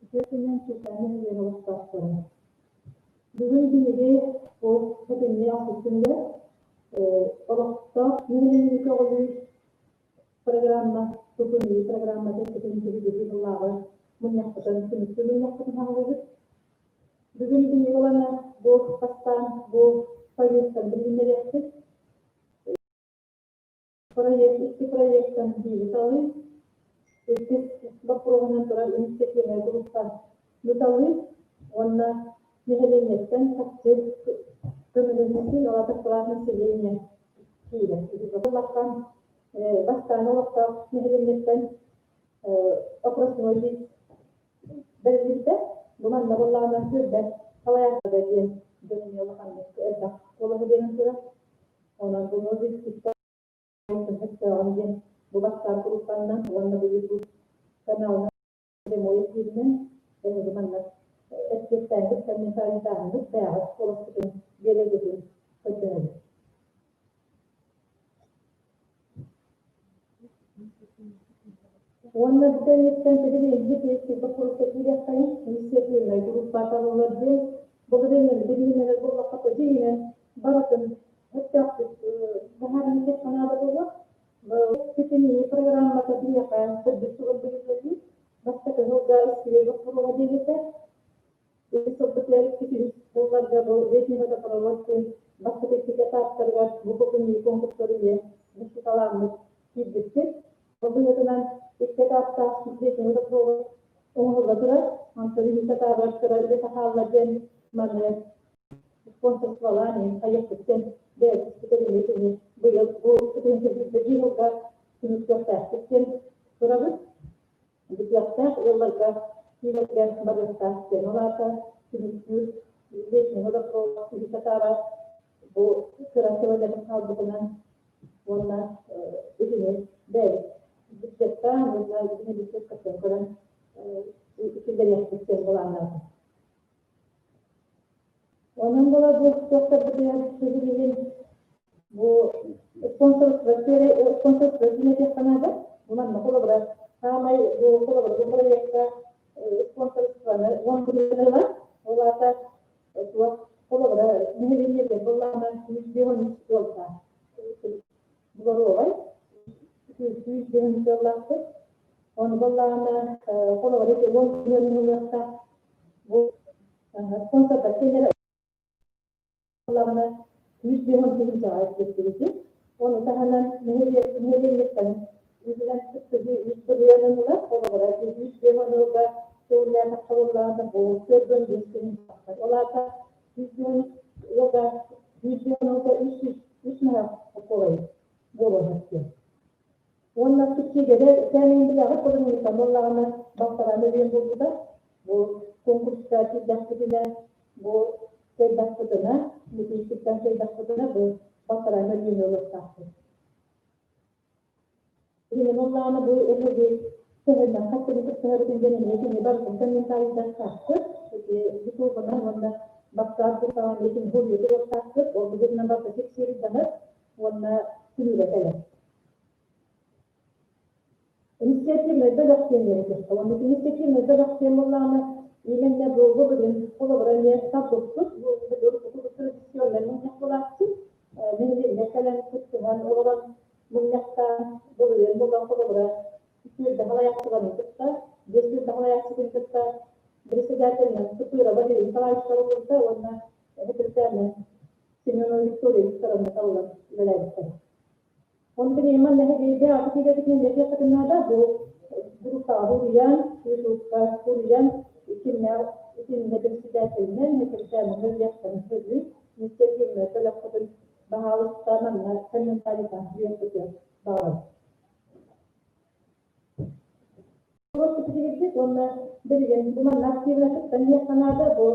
Үтүө күнүнэн Светлана Михайловна олохтоохторо. Бүгүн биһиги бу сэтинньи ахсыс күнүгэр олохтоох нэһилиэнньэни көҕүлүүр программа, тутунуу программатын бүтүн биһиги сыллааҕы мунньахпытын, түмүктүү мунньахпытын хааллыбыт. Бүгүн биһиги ылана бу бастаан бу повестан билиһиннэриэхпит. Проект икки проектан биири талыы, иккис боппуруоһунан турар инициативнай группа талыы уонна нэһилиэнньэттэн чахчы көмөлөһүүтүн ылата кылаас населения киирэр. Улахан бастаан олохтоох нэһилиэнньэттэн опросной лист бэриллибитэ. Бу манна буоллаҕына сүүрбэт салайааччыга диэн дьон эмиэ улаханнык элбэх куолаһы биэрэн турар. Онон буну сөптөөҕүн диэн бу бастаан группаннан уонна бу YouTube каналынан прямой эфиринэн эһиги манна эппиэттээҥҥит, комментарийдааһыҥҥыт бэйэҕит куоласкытын биэрэргитин көрдөһөбүт. Уонна бу кэнниттэн сибилигин икки боппуруоска киириэххэйин, инициативнай группа талыллар диэн былырыыҥҥы билиһиннэрэр буоллахха дьиҥинэн барытын сөптөөхтүк быһааран этиэххэ наада буолуо. Ситимии программата биһиэхэ төрдүс сылын быһыытынан бастакы сылга искибиэр боппуруоһа диэн этэ. Ити сылбытыгар икки сылларга бу летний водопровод диэн бастакы икки этаптарыгар бу букунньук конкурстары эмиэ быстыталааммыт киирбиппит. Ол быһыытынан икки этаптаах летний водопровод оҥоһулла турар. Онтон үһүс этабыгар кыра үлэтэ хаалла диэн маны спонсорстволаан иһин хайыахпыттан бэйэбит быйыл бу биир сылга түмүктүөхтээхпит диэн турабыт. Бүтүөхтээх ыалларга киинэргэ барыахтаах диэн ол аата түмүктүүр летний водопровод үһүс этаба бу кыра сылдьан хаалбытынан уонна итини бэйэбит бюджеттаан уонна итини бюджеттан көрөн киллэриэхпит диэн былааннаатым. Онон була бу туохтарбытыгар сибилигин бу спонсорство спонсорство диэн наада. Бу манна холобура саамай бу холобура бу проекка спонсорствоны уон бырыһыан ылар. Ол аата туох холобура нэһилиэнньэ буоллаҕына 153 ыалга дворовай 153 ыаллаахпыт. Ону буоллаҕына холобура уон бырыһыанын ылыахтаах. Бу спонсордар кинилэр буоллаҕына 150 тыһыынчаҕа эппиэттиибитин. Ону таһынан нэһилиэнньэттэн үбүнэн кыттыһыы үс бырыһыанын ылар, холобура, 150 ылга көҥүллээтэххэ буоллаҕына, бу 45 тыһыынча тахсар. Ол аата 110 ыалга 110 ылга 303 мөһөөх укуолай буолуон сөп. Уонна субсидияда кээмэйин билэҕит, былырыыҥҥыттан буоллаҕына балтараа мөлүйүөн буолбута. Бу конкурска киирдэхпитинэ, бу кыайдахпытына, Митиискиттэн кыайдахпытына, бу балтараа мөлүйүөнү ылыахтаахпыт. Билигин буоллаҕына бу эһиги төһөннөн хаттыгы кыттыһарытын диэн эмиэ кини барытын комментарийдахтаахпыт. Ити ютубунан уонна батсаап группаҕа итин буруйу туруохтаахпыт. Ол быһыытынан барыта фиксируйданар уонна түмүгэ кэлэр. Инициативнай бөлөх диэн үөрэтиэххэ уонна инициативнай бөлөх диэн буоллаҕына именно бу бүгүн холобура эмиэ талбыппыт бу традиционнай мунньах буолааччы нэһилиэнньэ кэлэн кыттыһан олорон мунньахтаан былырыын буолан холобура түөлбэ салайааччыларын кытта биэс түөлбэ салайааччытын кытта председателинэн Тупырова Валерий Николаевич талыллыбыта уонна секретарынан Семенова Виктория Викторовна талыллан үлэлээбиттэрэ. Онтон манна биирдэ аты киирэрбитинэн этиэххитин наада, бу группаҕа суруйан, ютубка суруйан, итиннэ итиннэ председателинэн, секретарынан үлэлиэхтэрин сөбүй, инициативнай бөлөххүтүн баһаалыста манна комментарийдаах суруйуоххутугар баҕарабын. Кытыгырдык уонна билигин бу манна активно кыттан иһиэххэ наада. Бу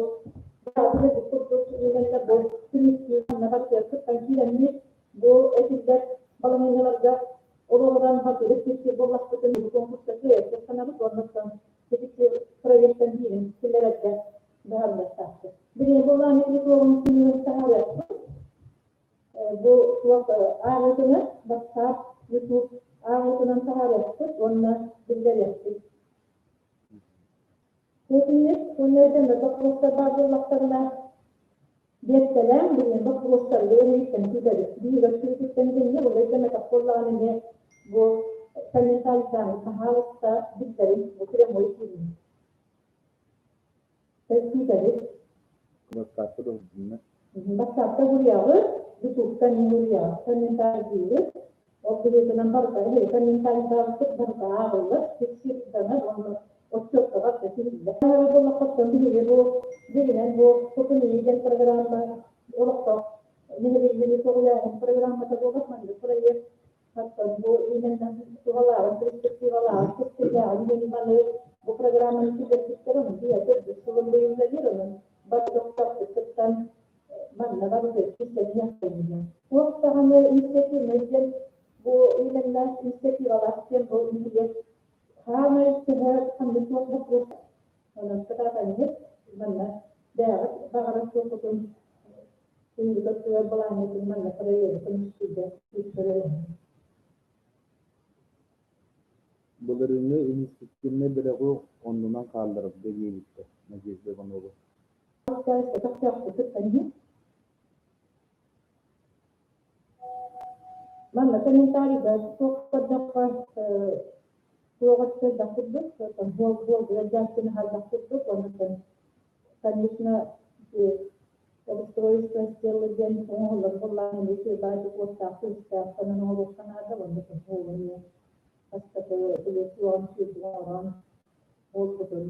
баҕатыгар курдук именно бу түмүктүүр манна барытыгар кыттан киирэммит бу этиллэр балаһыанньаларга олоҕуран хатырык кирсир буоллахпытын бу конкурска кыайар санабыт уонна оттон проектан биирин киллэрэргэ быһаарыллыахтаахпыт. Билигин буоллаҕына ити туоҕун түмүгүн таһаарыахпыт. Бу туох Ааҕыытынан WhatsApp, YouTube ааҕыытынан таһаарыахпыт уонна биллэриэхпит. Итинник уонна өйдөммөт боппуруостар баар буоллахтарына, биэртэлээн билигин боппуруостарга эһигиттэн күүтэбит. Биһиги өттүбүтүттэн итинник ол өйдөммөтөх буоллаҕына эмиэ бу комментарийдаан пожалуйста биллэрин бу прямой эфирин күүтэбит. Ватсапка да Ватсапка суруйаҕыт, Ютубка эмиэ суруйаҕыт, комментарийдыыгыт. Ол быһыытынан барыта эһиги комментарийдаабыккыт барыта ааҕыллар, фиксирданар уонна отчуокка барыта тиһиллэр. Буоллаххыттан биһиги бу дьиҥинэн бу Тутунии диэн программа олохтоох нэһилиэнньэни көҕүлээһин программата буолар маннык проект Оттон бу именно туһалааҕын, перспективалааҕын, кэскиллээҕин диэн маны бу программаны киллэрбиттэр, онон биһиэхэ төрдүс сылын быйылланыр, онон бары дьохтоохтук кыттан манна барыта кистэниэхтэннэ. Туох даҕаны инициативнай диэн бу именно инициативалаах диэн бу нэһилиэк хаамай төһө ханнык туох боппуруос онон кытаатанньыт манна бэйэҕит баҕарар суоххутун инники өттүгэр былааҥҥытын манна проегы көмүскүүргэ күүстэрэ. Былырыыҥҥы инициативнай бөлөҕү оннунан хаалларарга диэбиттэр Надежда Иванова. Манна комментарийга туох көрдөххө туох өттө курдук, буол-буол дьааччыны хайдах курдук, оннуттан конечно обустройство сделали диэн оҥоһуллар буоллаҕына эмиэ үчүгэй уоттаах күүстээх хонон оҥоруохха наада уонна буолун бастакы били суоҕун сүүрдүн оҥорон буолбутун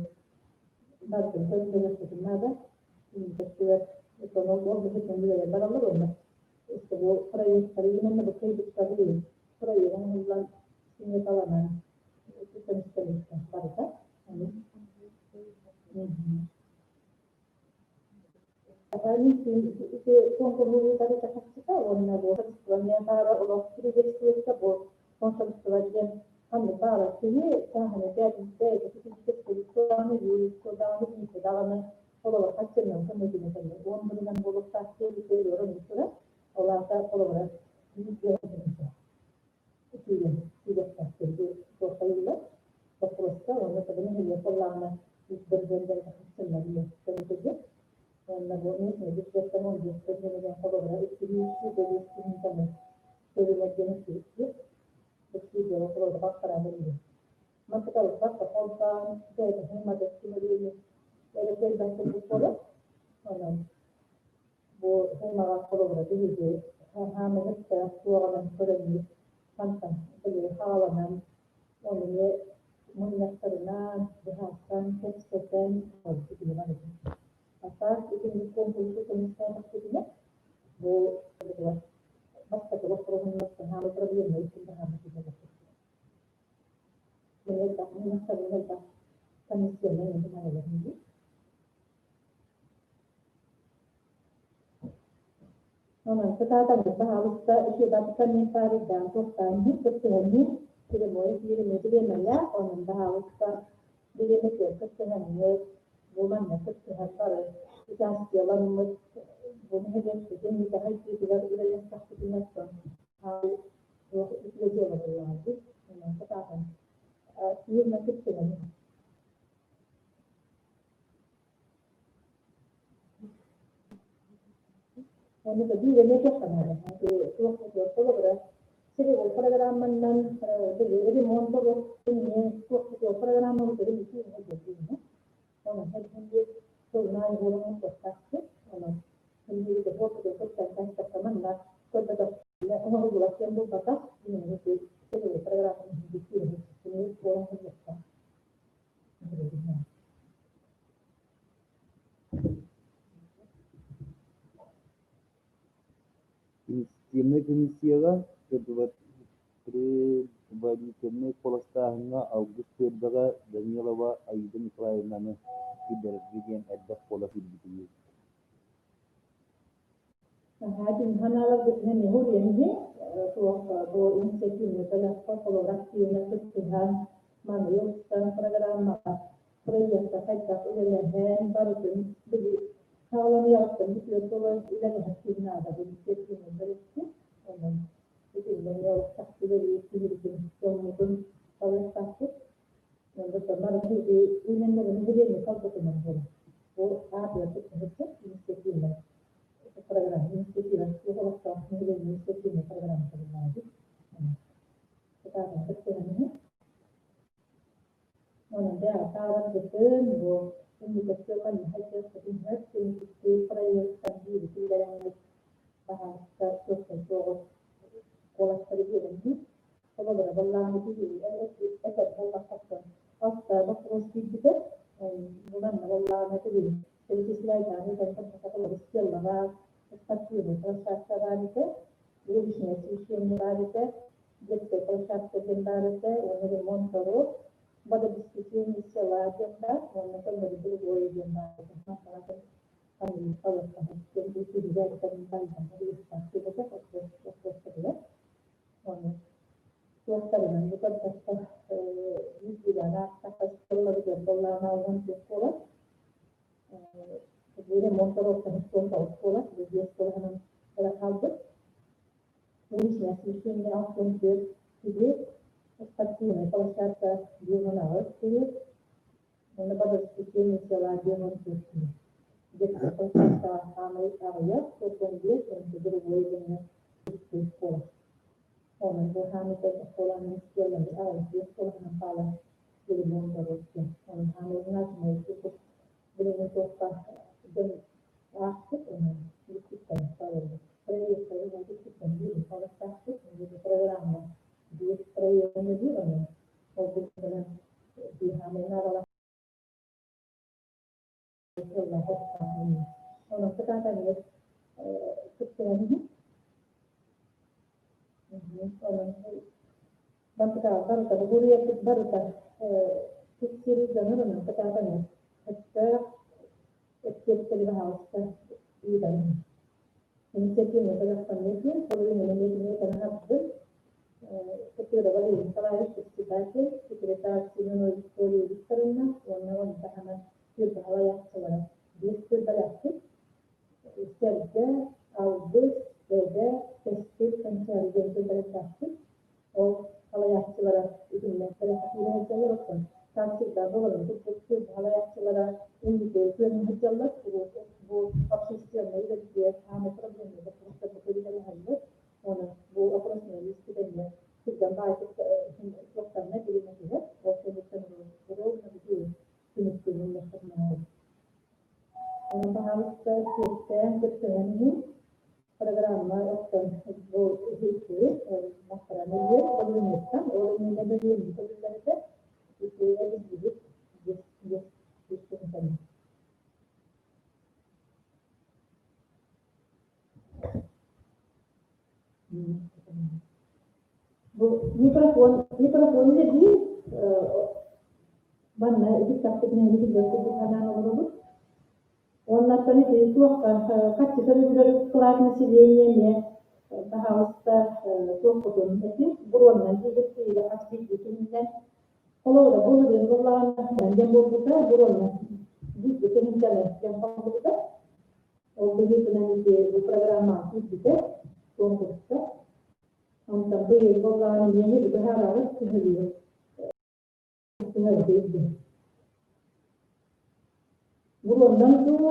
барытын көрдөрүөхпүтүн наада. Өттүгэр ол быһыытынан үлэлэр бараллар уонна бу проекттары именно бу кыайбыттар проект оҥоһуллан сметаланан көмүскэлиэхтэн барыта. Ити куонкуруһу тахсыбыта уонна бу баара олох приветствуется бу консульство диэн ханнык баара киһи чааһына бэйэтинтэ даҕаны юристка даҕаны биирдэ даҕаны холобур хаччыннан көмөтүнэ кэллэ уон бырынан буолуохтаах диэбитэ үөрэн турар ол аата холобура үтүгэн үгэхтээхтэргэ туоххайыллар боппуруоска уонна табы нэһилиэк буоллаҕына үс бырыһыан дьарыга хаччыннар диэн көмөтүгэр уонна бу местный бюджеттан 15 бырыһыан холобура 225 тыһыынчаны төлөнөр диэн эттибит субсидияга холобура баттараан бэриллэр мантыкалыттар холбоон бэйэтин мадык түмүрүүнү эрэ кэлбэт курдук буолар онон бу һымаҕа холобура биһиги хаамыһыттаах суоҕунан көрөммүт хантан били хааланан ону эмиэ мунньахтарынан быһаарсан кэпсэтэн А так итинник куонкуруска көмүскээтэхпитинэ бу бастакы боппуруоһуннартан хаама проблема иккин баһааммыт мунньахтарынан элбэх комиссияны дии. Онон кытаатаҥҥыт баһаалыста үчүгэй комментарийдаан туохтаан иһин кыттыһанныы прямой эфирини бириэмэлээх онон баһаалыста бириэмэтигэр кыттыһаҥҥыт бу манна кыттыһан бары участиеламмыт бу нэһилиэкпитин итэҕэйбитигэр үлэлэстэхпитинэ оттон туох үтүө дьыала буоллаҕа дии онон кытаатан активно кыттыһан Ону да биир эмиэ туохха наада. Туох холобура целевой программаннан били ремонт туох программа бүтэрин үчүгэй Онон биир сылнаай буолан туохтаахпыт. Онон биир манна көрбөтөх оҥоһуллубат диэн буолбатах. Целевой программаны буолан Инициативнай комиссияҕа предварительнай куоластааһыҥҥа Алгыс түөлбэҕэ Данилова Аида Николаевнаны киллэрэргэ диэн элбэх куолас киирбитин Ханааларбытынан уһуруйан туох бу инициативнай бөлөххө холобура активно кыттыһан маны ылсан программаҕа проекта хайдах үлэлэһэн барытын били саҕаланыаҕыттан бүтүөр дылы үлэлэһэр киһи наада бу инициативнай бөлөххө онон. итиннэ олохтоох үлэлиир киһибитин дьоммутун талыахтаахпыт. Именно талбытынан буолар. Бу аатыгар кыттыһыччы инициативнай программа, инициатива олохтоох нэһилиэнньэ инициативнай программа табыллаабыт. Кытаатан кыттыһан иһин. Онон бэйэҕэ таабаргытын, бу инникөттө манна хайдыахпытын сөп, түмүктүүр проекттар биири киллэрэҥҥит баһаалыста туохтан суоҕу куоластары биэрэн иһин. Холобура, быллааны киһи этэр буоллаххыттан алта боппуруос киирбитэ. Буланна быллааны төгүрүк перечисляйдаан ыытан көрбөтөх стеллалаах, спортивнай площадка баар этэ, уличное освещение баар этэ, детская площадка диэн баар этэ, уонна ремонт дорог, водообеспечение села диэн баар, уонна көннөрү другое диэн баар этэ. Туохтарынан бу көрдөххө, биирдиилээн аахтахха сылларыгар буоллаҕына 14 буолар. Бу ремонт оруоттан буолар, бу биэс кылаһынан эрэ хаалбыт. Уличное освещение 64 киһи, спортивная площадка 58 киһи, уонна водообеспечение села 54 киһи. Детская площадка хаамай аҕыйах, 45, уонна другой гына 3 буолар. Онон бу хаамыыта оскуоланы истиэлэри аҕыйах кылаһынан хаалан ремонт оруоттун. Онон хаамыытын ааһымай билигин туохха дьон аахпыт, онон бүппүттэн хаалаллар. Проекттары бүппүттэн биир хаалыктаахпыт, программа биир проегын биир онон ол быһыытынан биир хаамай наадалаах Онон кытаатаҥҥыт кыттыһан иһин. Онон барыта барыта буруйаппыт барыта тиксири дьонун онон кытаатаҥҥыт өттөөх эппиэттэри баһаалыста ыытан иһин. Инициативный Казахстан диэн половина эмиэ таһаарбыт. Копырова Валерий Николаевич председатель, секретарь Семенова Виктория Викторовна уонна ону таһынан түөлбэ салайааччылара биэс түөлбэлээхпит. Сэргэ, Алгыс, Эбэ, Кэскил, Кэнчээри диэн түөлбэлэрдээхпит. Ол салайааччылара итиннэ кэлэ сылдьаллар, оттон как всегда былырын курдук түөлбэ салайааччылара инники күөҥҥэ сылдьаллар. Бу общественнай үлэбитигэр саамай проблемнай боппуруостарга үлэлэһэллэр. Онон бу опросной лиискитэннэ сылдьан баайдык туохтанна билинэ түһэр. Ол кэнниттэн ровно бүтүн түмүктүүрүн Онон баһаалыста сиэттээн кыттыһан иһин программа оттон бу иһиттибит, махтанан ыллыыр половинаттан, ол иннинэ бэлиэнни көрүллэр этэ. Ити эбиллибит диэс диэс Бу микрофон, микрофон үлэлиир, манна иһиттэхпитинэ иһиллэр курдук санаан олоробут. Уоннаттан ити туохха харчы көрүллэр кылаат население эмиэ баһаалыста туохпутун этин буруоннан диэбит киһигэ хас биирдии киһиннэн холобура былырыын буоллаҕына диэн буолбута буруоннан биирдии киһинтэн диэн холбубута. Ол быһыытынан ити бу программаҕа киирбитэ куонкуруска. Онтон быйыл буоллаҕына эмиэ быһаарабыт түһэлиир түһэрбит. Буруоннан дуу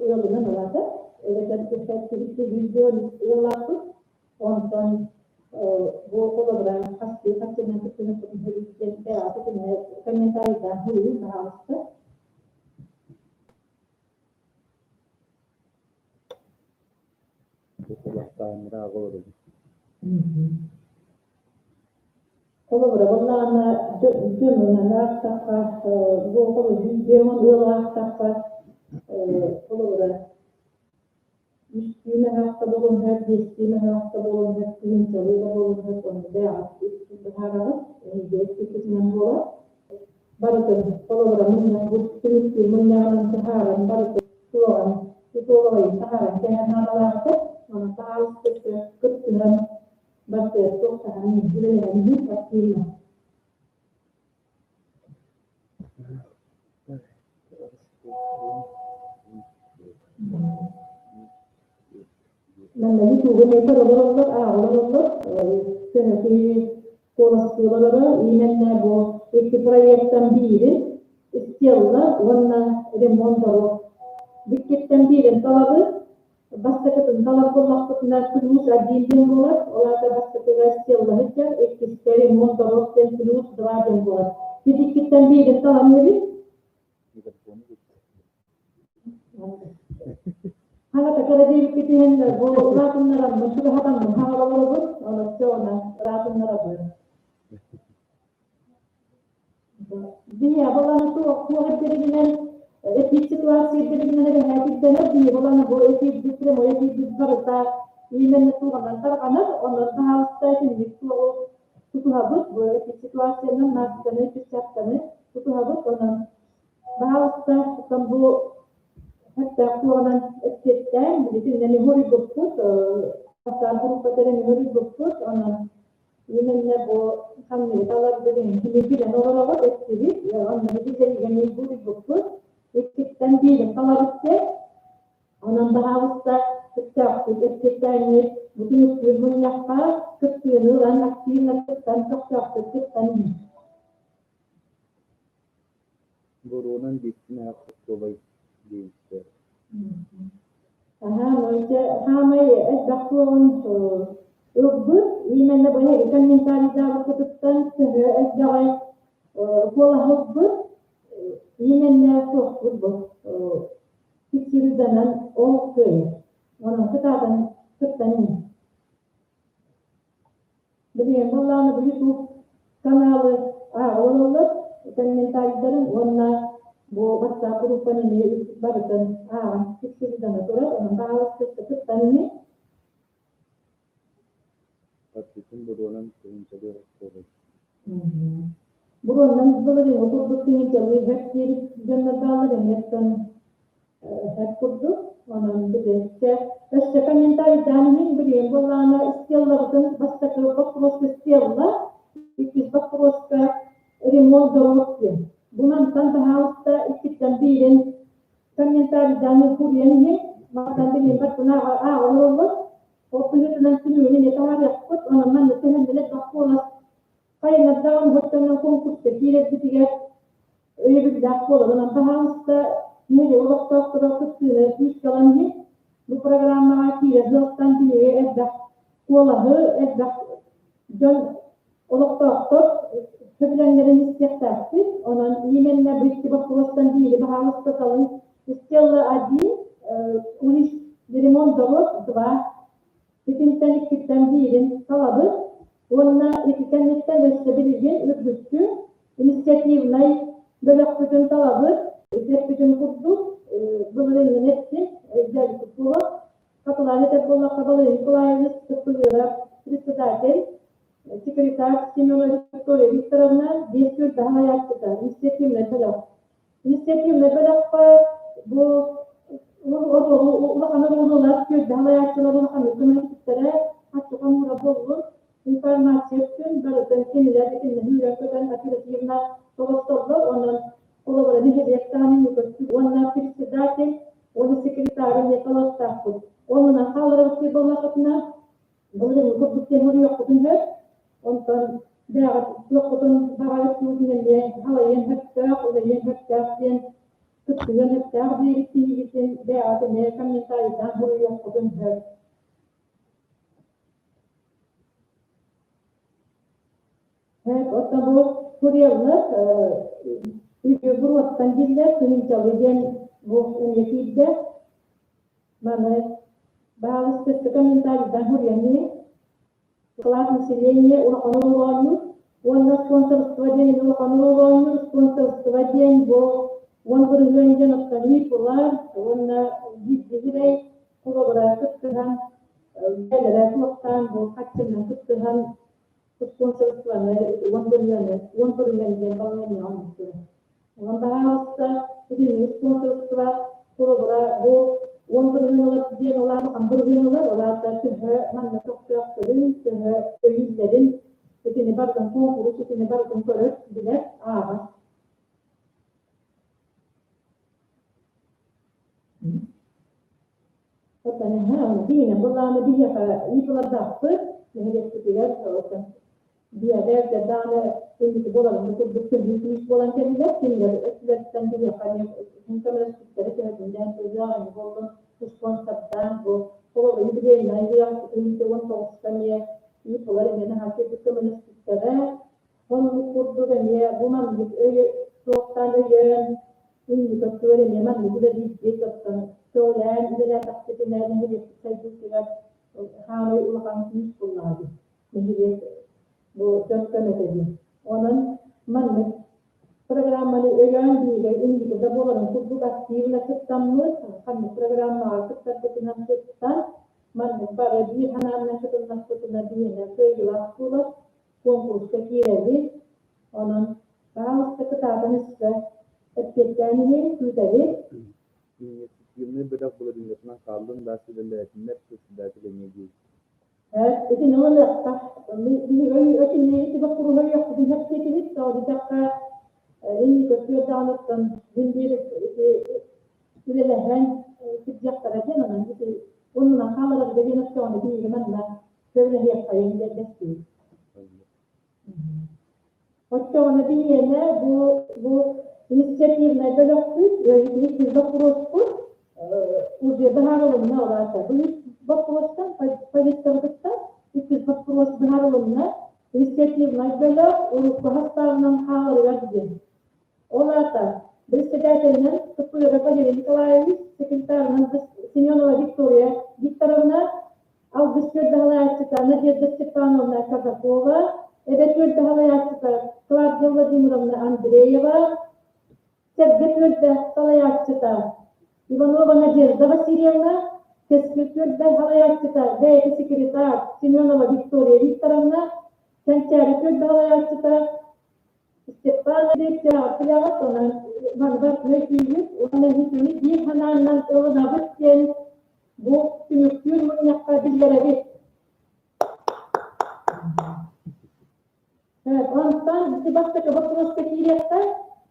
ыалынан ылата, эбэтэр киһи ыаллаахпыт. Онтон бу холобура хастыы хаччынан кыттыһан диэн комментарийдаан суруйун баһаалыста. Холобура, буоллаҕына дьонунан аахтахха, бу дьон ыал аахтахха, холобура, үстүү мөһөөхтө буолуон сөп, биэстии мөһөөхтө буолуон сөп, тыһыынчалыы да буолуон сөп, ону бэйэҕит быһаараҕыт, эһиги эппиккитинэн буолар. Барытын холобура мунньах бу түмүктүүр мунньаҕынан таһааран барытын туоҕан итоговайын таһааран кэһэн наадалаахтар. Онон таһаарыспыкка кыттыһан барытыгар туохтаһан үлэлэһэн иһин активно. Манна ютубу эмиэ көрө олороллор, ааҕа олороллор. Төһө куоластыылара именно бу икки проектан биирин Стелла уонна ремонт дорог. Бүккиттэн биирин талабыт. Бастакытын талар буоллахпытына плюс один диэн буолар. Ол аата бастакыга Стелла сылдьар, иккискэ ремонт дорог диэн плюс два диэн буолар. Иккиттэн биирин талан иһэбит. Хаҥата кыра диэбиккитинэн бу ыраатыннараммын чугаһатаммын хаҥара олоробун, онон она ыраатыннарабын. Биһиэхэ туох ирдэбилинэн эпид ситуация ирдэбилинэн эбэһээт ирдэнэр, биһиэхэ бу эфирбит прямой эфирбит барыта именно туоҕунан тарҕанар, онон баһаалыста итинник туоҕу тутуһабыт, бу эпид ситуациянан масканы, перчатканы тутуһабыт, онон баһаалыста оттон бу сөптөөх туоҕунан эппиэттээн билигин хоруйбуппут, бастаан группа хоруйбуппут, онон Именно бу ханныгы таларбытын кини билэн олороҕут, эттибит, онно биһиги буруйбуппут, иккиттэн биирин талабыт диэн. Онон баһаалыста көхтөөхтүк эппиэттээҥҥит, бу түмүктүүр мунньахха кыттыыны ылан активно кыттан, көхтөөхтүк кыттан иһин. Боруонан бииртэн аах остуолай диэбиттэр. Аһаа, ити хаамай элбэх суоҕун ылбыт, именно бу эһиги комментарийдаабыккытыттан төһө элбэҕи куолаһылбыт, именно суохпут бу фиксирданан ол кыайар. Онон кытаатан кыттан иһин. Билигин буоллаҕына бу YouTube каналы ааҕа олороллор, комментарийдарын уонна бу WhatsApp группаны эмиэ барытын ааҕан фиксирдана турар, онон баҕаласпыкка кыттан иһин. Харчытын буруонан тыһыынчалыы остуолай. Буруоннан былырыыҥҥы курдук тыһыынчалыы бэрт диэбит дьоннор бааллар эмиэ Эт курдук, онон билиэккэ өссө комментарийдаан иһин билиэн буоллаҕына стеллабытын бастакы боппуруоска стелла, иккис боппуруоска ремонт дорог диэн. Бу мантан баһаалыста иккиттэн биирин комментарийдаан суруйан иһин, мантан билиэн барытын ааҕа олороллор. Ол быһыытынан түмүгүн эмиэ таһаарыахпыт, онон манна төһөннөн элбэх куолас хайынардаҕын уһуктанан конкурска киирэрбитигэр өйөбүллээх буоларынан баһаалыста нэһилиэк олохтоохторо кыттыыны күүскэ ылан иһин бу программаҕа киирэр сыалтан биһиги элбэх куолаһы, элбэх дьон олохтоохтор сөбүлэҥнэрин истиэхтээхпит. Онон именно бу икки боппуруостан биири баһаалыста талын. Стелла один, ремонт дорог два Итинтэн иккиттэн биирин талабыт уонна ити кэнниттэн өссө билигин үрдүккү инициативнай бөлөхпүтүн талабыт. Эппитин курдук, былырыыҥҥын эттим, өйдөөбүппүт буолуо. Хатылаан этэр буоллахха, Валерий Николаевич Тыппыгыров председатель, секретарь Семенова Виктория Викторовна, биэс түөрт салайааччыта, инициативнай бөлөх. Инициативнай бөлөххө бу улахан оруолу күөрдэ салайааччылар улаханнык көмөлөспүттэрэ, харчы хомуура буоллун, информация өттүн барытын кинилэр итиннэ сүүрэн-көтөн оперативно толорсоллор, онон холобура нэһилиэк даҕаны көстүү уонна председатель уонна секретарь эмиэ талыахтаахпыт. Оннунан хаалларабыт буоллаххытына, былырыыҥҥы курдук диэн суруйуохпутун сөп. Онтон бэйэҕит туоххутун баҕарар туутун эмиэ халайыан сөптөөх, үлэлиэн сөптөөх диэн кыттыһыан сөптөөх диэбит киһигитин бэйэҕит эмиэ комментарийдаан суруйуоххутун сөп. Оттон бу курьерлар буруоттан биллэр тыһыынчалыы диэн бу эмиэ киирдэ. Маны баһаалыста комментарийдаан суруйан иһиҥ. Склад населения улахан оруолу уонна спонсорство диэн эмиэ улахан оруолу спонсорство диэн бу 10% диэн оттон ИП-лар уонна биирдиирэй холобура кыттыһан бэйэлэрэ туохтаан бу харчынан кыттыһан спонсорствоны 10 бырыһыаны 10 бырыһыан диэн балаһыанньаҕа оҥостор. Онон баһаалыста итинник спонсорство холобура бу 10 бырыһыан ылар диэн ол аата бырыһыан ылар, ол аата төһө манна көхтөөхтөрүн, төһө өйүүллэрин итини барытын куонкурус итини барытын көрөр, билэр, ааҕар. Оттон эһэ, биһиэнэ былааны биһиэхэ ыытылардаахпыт. Нэһилиэкпитигэр биэдэр даҕаны инники буоларын курдук көмүү күүс буолан кэллилэр. Кинилэр өттүлэриттэн биһиэхэ эмиэ көмөлөспүттэрэ төһөтүндээн төһө эмэ буоллун спонсордаан бу холобур юбилейнай 1919 эмиэ ыытылар эмиэ наһаа курдук көмөлөспүттэрэ. Оннук курдук эмиэ бу маннык өй суохтаан өйөөн инники өттүгэр эмиэ маннык үлэлиирбит оттон көҕүлээн үлэлээтэхпитинэ нэһилиэкпит сайдыытыгар хаамай улахан күүс буллаҕа дии. Нэһилиэк бу дьон көмөтө дии. Онон маннык программаны өйөөн биһиги инники да буоларын курдук активно кыттаммыт, ханнык программаҕа кыттарбытынан кыттан, маннык бары биир санаанан кытыннахпытына биһиэнэ кыайыылаах буолар, куонкуруска киирэбит. Онон пожалуйста кытаатан өссө эппиэттээн иһин күүтэбит. Инициативнай бөлөх былырыыҥҥытынан хааллын да сүбэлээтиннэр председатель эмиэ дии. Итини ылыныахтаах. Биһиги өтүннэ ити боппуруоһу өйүөхпүтүн сөп тоҕо диэтэххэ инники өттүгэр мин биир ити үлэлэһэн сылдьыахтара диэн онон ити оннунан хааларарга диэн оччоҕуна биһиги манна сөбүлэһиэххэйиҥ диэн дэстибит. Оччоҕуна биһиэнэ бу инициативнай бөлөхпүт, үс боппуруоспут уже быһаарылынна ол аата. Бу үс боппуруостан повесткабытыттан үс боппуруос быһаарылынна. Инициативнай бөлөх урукку хастааҕынан хааларыгар диэн. Ол аата председателинэн Туппуева Валерий Николаевич, секретарынан Семенова Виктория Викторовна, Алгыс түөрдэһалааччыта Надежда Степановна Казакова, эбэ түөрдэһалааччыта Клавдия Владимировна Андреева, Сэргэ түөлбэ салайааччыта Иванова Надежда Васильевна, Кэскил түөлбэ салайааччыта бэйэтэ секретарь Семенова Виктория Викторовна, Кэнчээри түөлбэ салайааччыта Степан Андреевич онон мандар өйдүүбүт уонна итини биир санааннан ылынабыт диэн бу түмүктүүр мунньахха биллэрэбит. Онтон ити бастакы боппуруоска киириэххэ,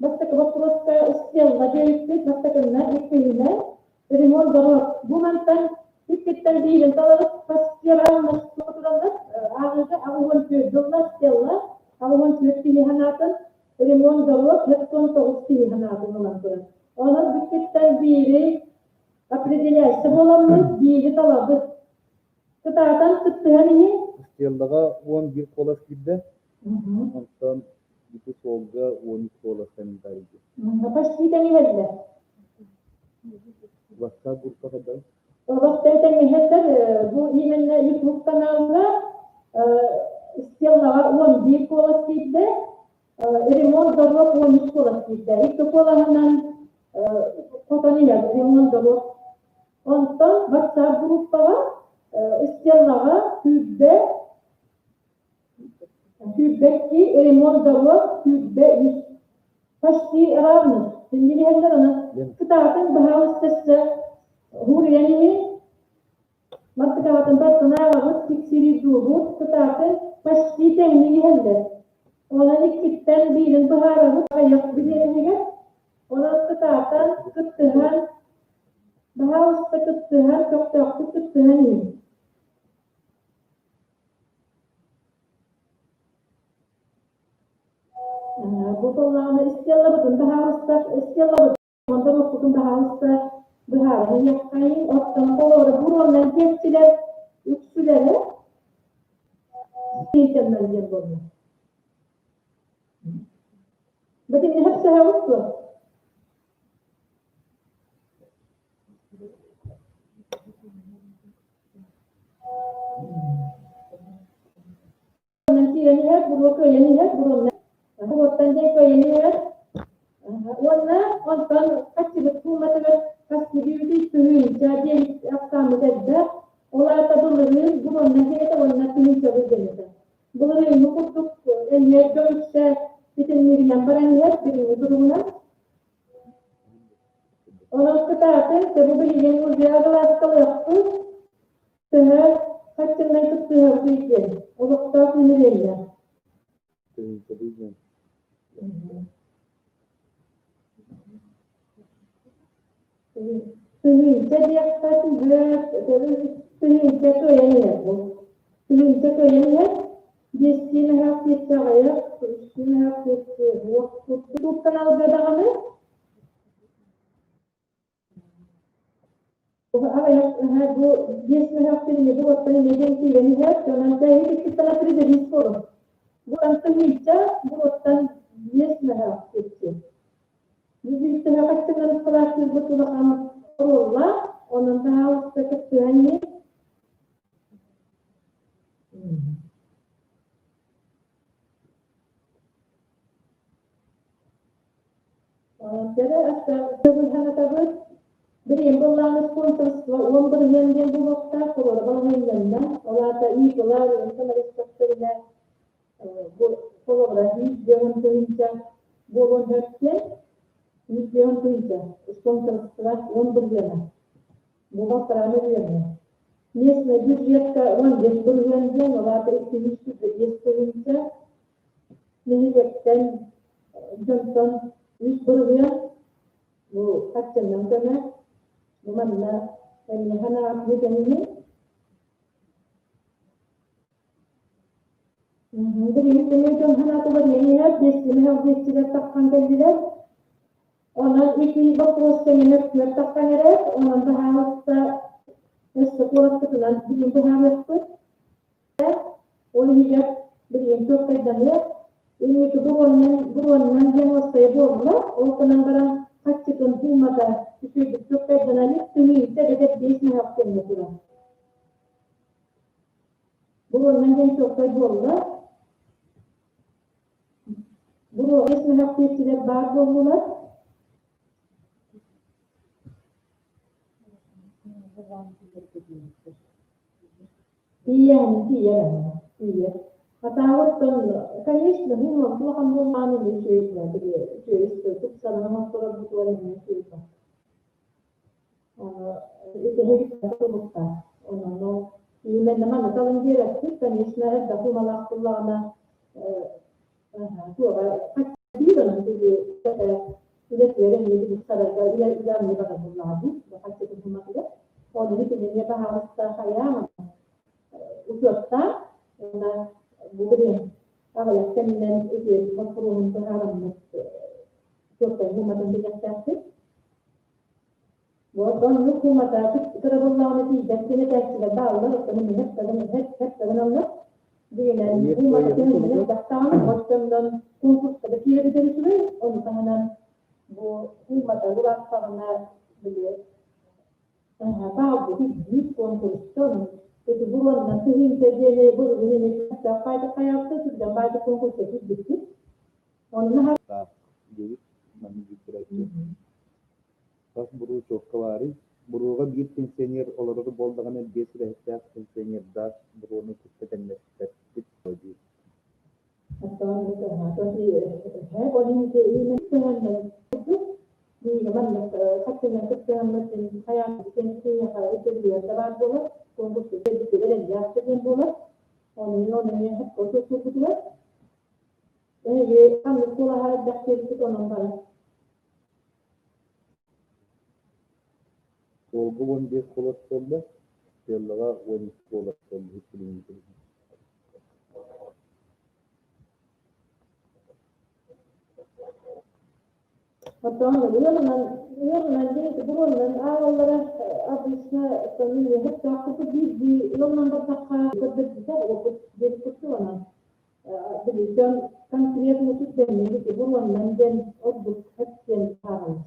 бастакы боппуруоска Стелла диэбиппит, бастакынна иккиһинэн ремонт дорог. Бу мантан иккиттэн биирин талабыт пастирална тураллар, ааҕыыга 84 дылла Стелла, 84 киһи санаатын, ремонт дорог 49 киһи санаатын ылан турар. Онон бүккиттэн биири определяйся буоламмыт, биири талабыт. Кытаатан кыттыһан иһин. Стеллаҕа 11 куолас киирдэ, онтон ити суолга 13 куолас комментарийга. Почти тэҥиһэллэр. WhatsApp группа хайдах? Олох тэҥиһэллэр. Бу именно YouTube каналга Стеллаҕа 11 куолас киирдэ, ремонт дорог 13 куолас киирдэ. Икки куолаһынан хотон иһэр ремонт дорог. Онтон WhatsApp группаҕа Стеллаҕа сүүрбэ 22 ремонт дорог 23 почти равных. Иннилиһэллэр онон кытаатын баһаалыста өссө уһуруйан иһин мартыкаатын тартынаабабыт тиксириирдуубут кытаатын почти тэҥник иһэллэр. Онон иккиттэн биирин быһаарабыт хайах билиэнигэр онон кытаатан кыттыһан баһаалыста кыттыһан көхтөөхтүк кыттыһан иһин. Бу буоллаҕына истиэллэбитин баһаалыста, истиэллэбит онтон оппутун баһаалыста быһааран иһиэххэйиҥ. Оттон холобура буруоннан тиэччилэр үксүлэрэ диэн буолла. Бу итиннэ сөпсөһөҕүт дуо? Киирэн иһэр, буруо кыайан иһэр, буруоннан буруоттан дьэ кыайан иһэр. Уонна онтон хаччыбыт сууматыгар хас бүдүүтүй тыһыынча диэн ахсааммыт элбэх. Ол аата былырыын буруоннан кэлэтэ уонна тыһыынчабыт дэнэтэ. Былырыыҥҥы курдук эмиэ дьон үксэ итиннигинэн баран иһэр билиҥҥи туругунан. Онон кытаатын, төбө билигин уже аҕылаасталыахпыт. Төһө хаччыннан кыттыһарбый диэн олохтоох нэһилиэнньэ. Тыһыынча диэххэ түһүөх, тыһыынча кыайан иһэр бу. Тыһыынча кыайан иһэр, биэстии мөһөөх диэччи аҕыйах, үстүү мөһөөх диэччи уох курдук алга даҕаны аҕыйах бу биэс мөһөөх кинини бу оттон эмиэ киирэн иһэр, онон иккиттэн определить буолун. Бу тыһыынча, бу оттон биэс мөһөөх диэччи. Биир төһө ыскылааттыырбыт улахан оруоллаах, онон таһаҕаста кыттыһан иһин. Төбө Билигин былааны спонсорство 10% диэн буолуохтаах, туруора балаһыанньанна. Ол аата ИП-лар, журналистар бу холобура 150 тыһыынча буолуон сөп диэн, 150 тыһыынча спонсорство 10 бырыһыана. Бу балтараа мөлүйүөҥҥэ. Местный бюджетка 15% диэн, ол аата 225 тыһыынча. Нэһилиэктэн дьонтон 3% бу харчынан көмө. Бу манна эмиэ ханаат бүтэнини. Билигин эмиэ дьон санаатыгар иһэр, биэстимэһэх диэччилэр тахсан кэллилэр. Онон ити боппуруоска эмиэ мөккүөр тахсан эрэр. Онон баһаалыста өссө куораппытынан билигин быһаарыахпыт. Ол иһигэр билигин туохтайданыа. Инники буруоннан диэн уоссайа буолла. Ол гынан баран хаччытын туумата үчүгэйдик туохтайданан тыһыынча эбэтэр 5 мөһөөх кэмҥэ турар. Буруоннан диэн чуолкай буолла. Буруо 5 мөһөөх диэччилэр баар буоллулар. Тиийэн, тиийэр, тиийэр. Хатаабыттан, конечно, мин улахан буоллаҕына эмиэ үчүгэй били үчүгэй тупсаран оҥотторор бутугар эмиэ үчүгэй. Итиһигит Онон ол именно манна талан биэрэппит, конечно, элбэх умалаах буоллаҕына туоҕа биир онон били үлэтигэр эмиэ били сарайга үлэ үлэ эмиэ барар буоллаҕа дии, хаччытын хуматыгар. Ону итини эмиэ баһаалыста хайаан учуоттаан уонна бу билин аҕыйах кэминэн ити боппуруоһун быһаараммыт чуолкай хуматын билиэхтээхпит. Вот оннук хумата кыра буоллаҕына тиийбэт диэн этээччилэр бааллар, оттон иһэр тагын иһэр, иһэр тагын аллар. Дигинэн хумата түһүннэн элбэхтаҕына, оттоннон конкурска да киирэ үчүгэй, ону таһынан бу хумата улааттаҕына били таалбыт үрдүүр конкурска ити буруоннан тыһыынча диэни былыргы баайдык хайаапта түргэн баайдык конкурска киирбиппит. Онно диэбит маннык диэччи. Хас буруу чуокка баарый? Буруоҕа биир пенсионер олорор буоллаҕына биэс үлэһиттээх пенсионердаах буруону кытта тэҥнэспэппит дуо дии. Суолга 15 куолас буолла, Стеллаҕа 12 куолас буолла иһит Оттон ыалынан ыалынан диэн буруоннан аалаллара обычно үөһэттээхпит биирдии ыалынан бардахха көрдөрбүтэ опыт диэн курдук били дьон конкретно түргэнник ити буруоннан диэн ордук диэн ааҕаллар.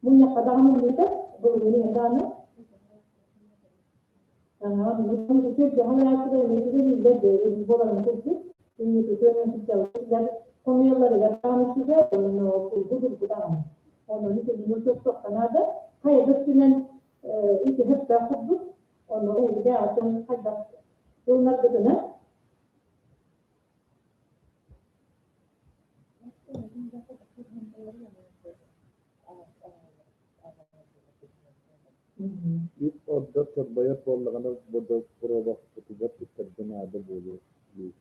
Мунньахха даҕаны мунньута былырыын даҕаны буоларын курдук хомуйалларыгар даҕаны үчүгэй онно курдук даҕаны онон итини туохтуохха наада хайа да өттүнэн ити сөптөөх курдук ону эһиги атын хайдах ылынаргытынан. Үп ордор чорбойор буоллаҕына водопроводпутугар туттарга наада буолуо дии.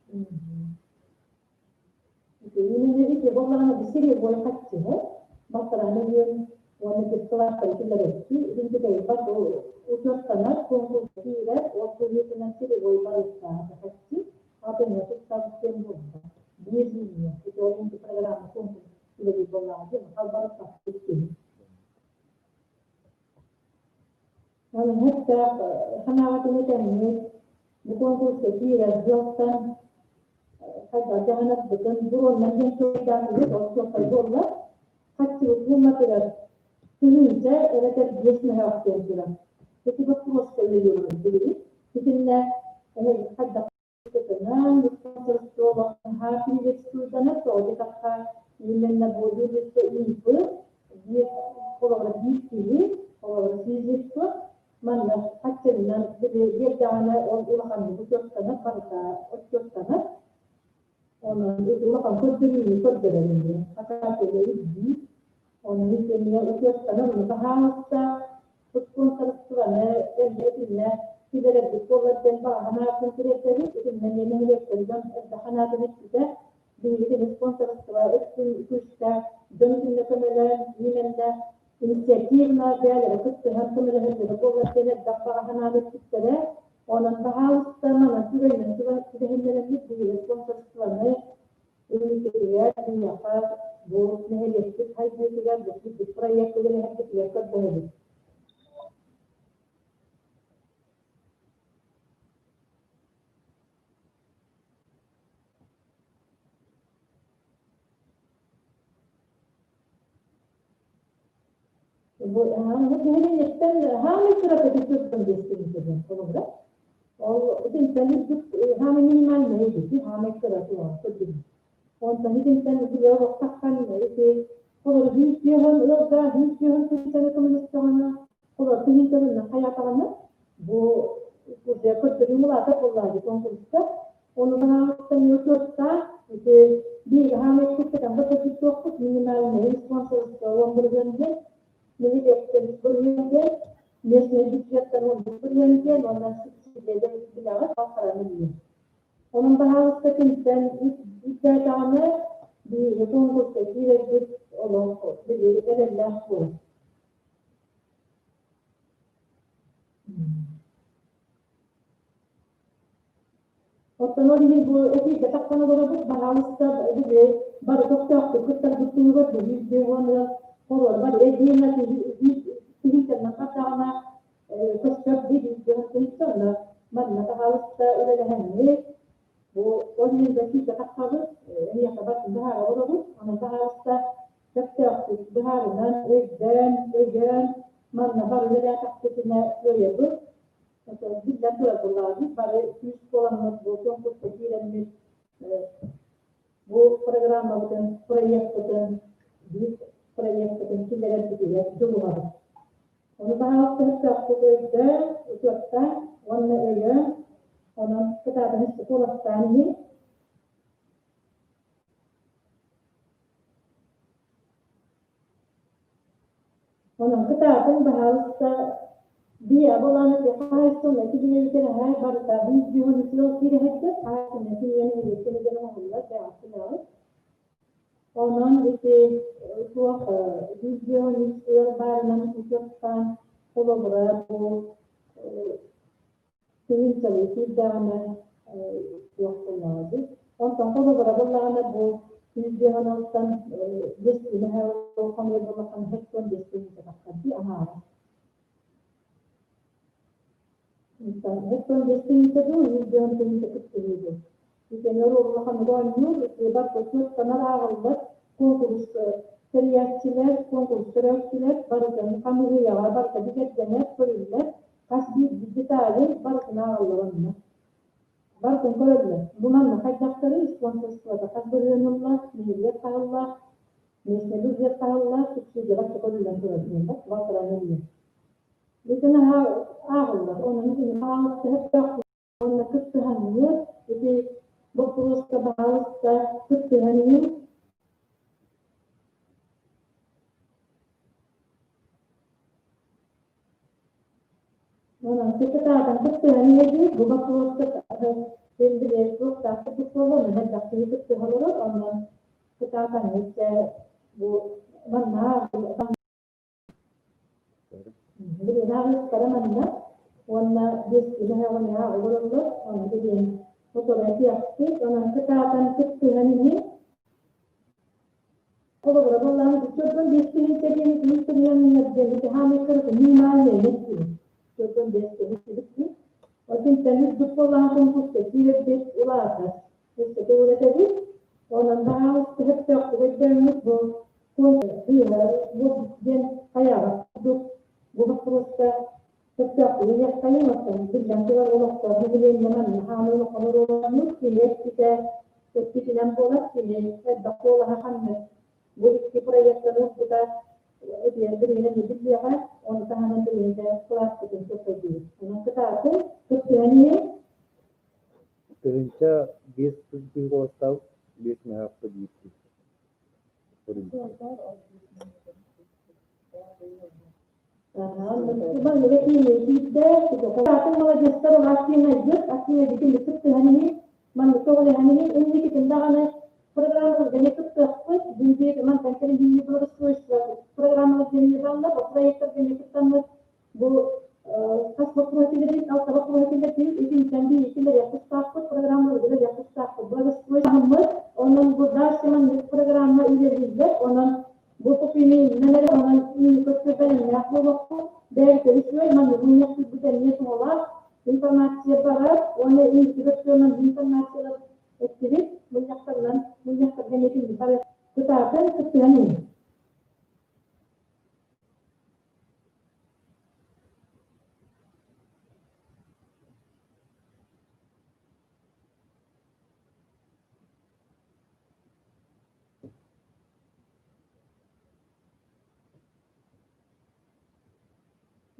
Именно ити буоллаҕына бисири бой хаччыһы балтараа миллион. Уонна кырдьаҕастары киллэрээччи итинтикэйбэт учуоттанар куонкуруска киирэр, ол быһыытынан целевой барыстаах харчы атыҥҥа туттар диэн буолла. Биир линия ити ол иһин программа конкурс үлэлиир буоллаҕа диэн халбарыппаппыт киһи. Онон сөптөөх санааҕытын этэммит, бу конкурска киирэр дьылтан хайдах дьаһанарбытын буруоннан диэн суруйдаатыбыт, ол суоххай буолла. Хаччыбыт уумматыгар тыһыынча эбэтэр 5 мөһөөх диэн турар. Ити боппуруоска үлэлиэҕин билигин. Итиннэ хайдах приветствуйданар, тоҕо диэтэххэ, именно будет ИП, биир холобура биир киһи, холобура физичество, манна хаччыннан биэрдэҕинэ ол улаханнык учуоттанар, барыта отчуоттанар. Онон улахан көрдөрүүнү көрдөрөр инньэ. Хатаатыга үрдүү. Онон итиннэ учуоттанар, ону таһааста спонсорствоны эрдэ итиннэ киллэрэрбит буоллар диэн баҕа санаатын тириэрдэбит. Итиннэ эмиэ нэһилиэктэр дьон элбэх санаатын эппитэ. Биһиги итини спонсорство өттүн күүстээх дьон итиннэ көмөлөөн, именно инициативно бэйэлэрэ кыттыһан көмөлөһөллөрө буоллар диэн элбэх баҕа санааны эппиттэрэ. Онон баһаалыста манан түгэнинэн түбэһиннэрэммит биһиги спонсорствоны инникитигэр биһиэхэ бу нэһилиэкпит хайдыытыгар бу проект үлэлэһэрбитигэр көрдөһөбүт. Бу нэһилиэнньэттэн хаамай кыратык сылдьан биэстэн холобура. Ол итинтэн үрдүк хаамай минимальный ити хаамай кыраты көрдүм. Онтон итинтэн ити олохтаххан ити холобура 150 ыалга 150 тыһыынчаны көмөлөстөҕүнэ холобура тыһыынчанан хайаатаҕына бу уже көрдөрүү мулаата буоллаҕа конкурска. Ону санаабыттан учуоттаах ити биир хаамай кыттытан бу минимальный спонсорство 10% диэн нэһилиэктэн бырыһыан диэн местный бюджеттан 10% диэн уонна субсидия билэҕит 6 миллион. Онон баһаалыста киниттэн үрдээтэҕинэ биһиги конкурска киирэрбит олох били эрэллээх буолар. Оттон ол иһин бу этиигэ тахсан олоробут, баһаалыста били бары көхтөөхтүк кыттарбыт туһугар бу 150 ыал хоруор бары эдиэнэ тыһыынчаннан бардаҕына көстөр 150 тыһыынча онно манна баһаалыста үлэлэһэммит бу ол иһин этиигэ тахсабыт эһиэхэ барытын быһаара олоробут онон баһаалыста сөптөөхтүк быһаарынан өйдөөн өйөөн манна бары үлэлээтэхпитинэ кыайабыт. Биллэн турар буоллаҕа бары күүс буоламмыт бу конкурска киирэммит бу программабытын, проекпытын, биир проекпытын киллэрэрбитигэр дьулуһабыт. Ону таһаҕас сөптөөхтүк өйдөөн, учуоттаан уонна өйөөн, онон кытаатан куоластаан иһин. Онон кытаатын баһаалыста биэ былааны хаһаайыстыбаннай кэбиниэтигэр аһаа барыта 110 сыл киирэһэрдэр хаһаайыстыбаннай кэбиниэт нэһилиэктэн эдэр оҥоһуллар бэҕэһээ Онон ити туох 110 сыл баарынан учуоттаан холобура бу тыһыынчалыы киирдэҕинэ туох буоллаҕа дии. Онтон холобура буоллаҕына бу 110-ттан 5 хомуйар буоллаххына 75 тыһыынча тахсар дии аһаара. Онтон 75 тыһыынча дуу, 110 тыһыынча кыттыһыы дуу. Итини улахан оонньуур, бар учуоттанар ааҕыллар конкурс тэрийээччилэр, конкурс көрөөччүлэр барытын хамыыһыйаҕа барыта бигэргэнэр, көрүллэр. Хас биирдии детали барытын ааҕаллар онно. Барытын көрөллөр. Бу манна хайдахтарый, спонсорствота хас бырыһыан ылла, нэһилиэк хаһыллаах, местный бюджет хаһыллаах, субсидияҕа көрүллэн турар диэн 6,5 миллион. Ити наһаа ааҕыллар. Онон итини ааҕыттаһыттаах уонна кыттыһаҥҥыт ити боппуруоска баһаалыста кыттыһан иһин. Онон кытаатан кыттыһан иһэбит. Бу боппуруоска син билэр туохтаах курдук буолла, онон элбэх киһи кыттыһа олорор. Онон кытаатаҥҥыт бу манна Билигин манна уонна биэс киһи оҕонньоро олороллор, ону билигин фотографияхпыт, онон кытаатан кыттыһан иһин. Холобура буоллаҕына, үчүгэй биэс киһи диэн үс тыһыынча хаамыы кырата минимальный киһи. Үчүгэй биэс киһи киһи. Отинтэн үрдүк буоллаҕына конкурска киирэрбит улаатар. Өссө үлэтэбит. Онон баҕалаах сөптөөхтүк өйдөөммүт бу бу диэн хайаҕас курдук бу боппуруоска сөптөөхтүк үлэхтэйин оттон биллэн турар олохтоох нэһилиэнньэ манна хаамыы улахан оруолламмыт кини эппитэ эппитинэн буолар кини элбэх куолаһа ханнык бу икки проектаны ылбыта этиэн билигин биллиэҕэ ону таһынан билигин да кылааспытын сөппөйдүүбүт онон кытаатын кыттыһан иһин. 1005 киһи куоластаабыт, биэс мөһөөххө биир киһи Маладьыастар активнайгыт, активнайгытын кыттыһан иһин, маннык көҕүлэһэн иһин, инникитин даҕаны программаларга кыттыахпыт, бүндү мантан кэлин благоустройство программалар диэн баллар, проекттарга кыттаммыт бу хас боппуруоһу киллэрбит, алта боппуруоһу киллэрдибит, итинтэн биир киллэриэх тустаахпыт, программаларга үлэлиэх тустаахпыт. Благоустройство онон бу дальше маннык программа үлэлииллэр, онон бу тупины эрэ онон көттө бэлэмнээх буолуохпут, бэйэбит үчүгэй маннык мунньахтыырбыт эмиэ туһалаах информация барар, уонна инники көттө информациялар эттибит, мунньахтарынан мунньахтарга эмиэ барар. Кытаатын кыттыһан иһин.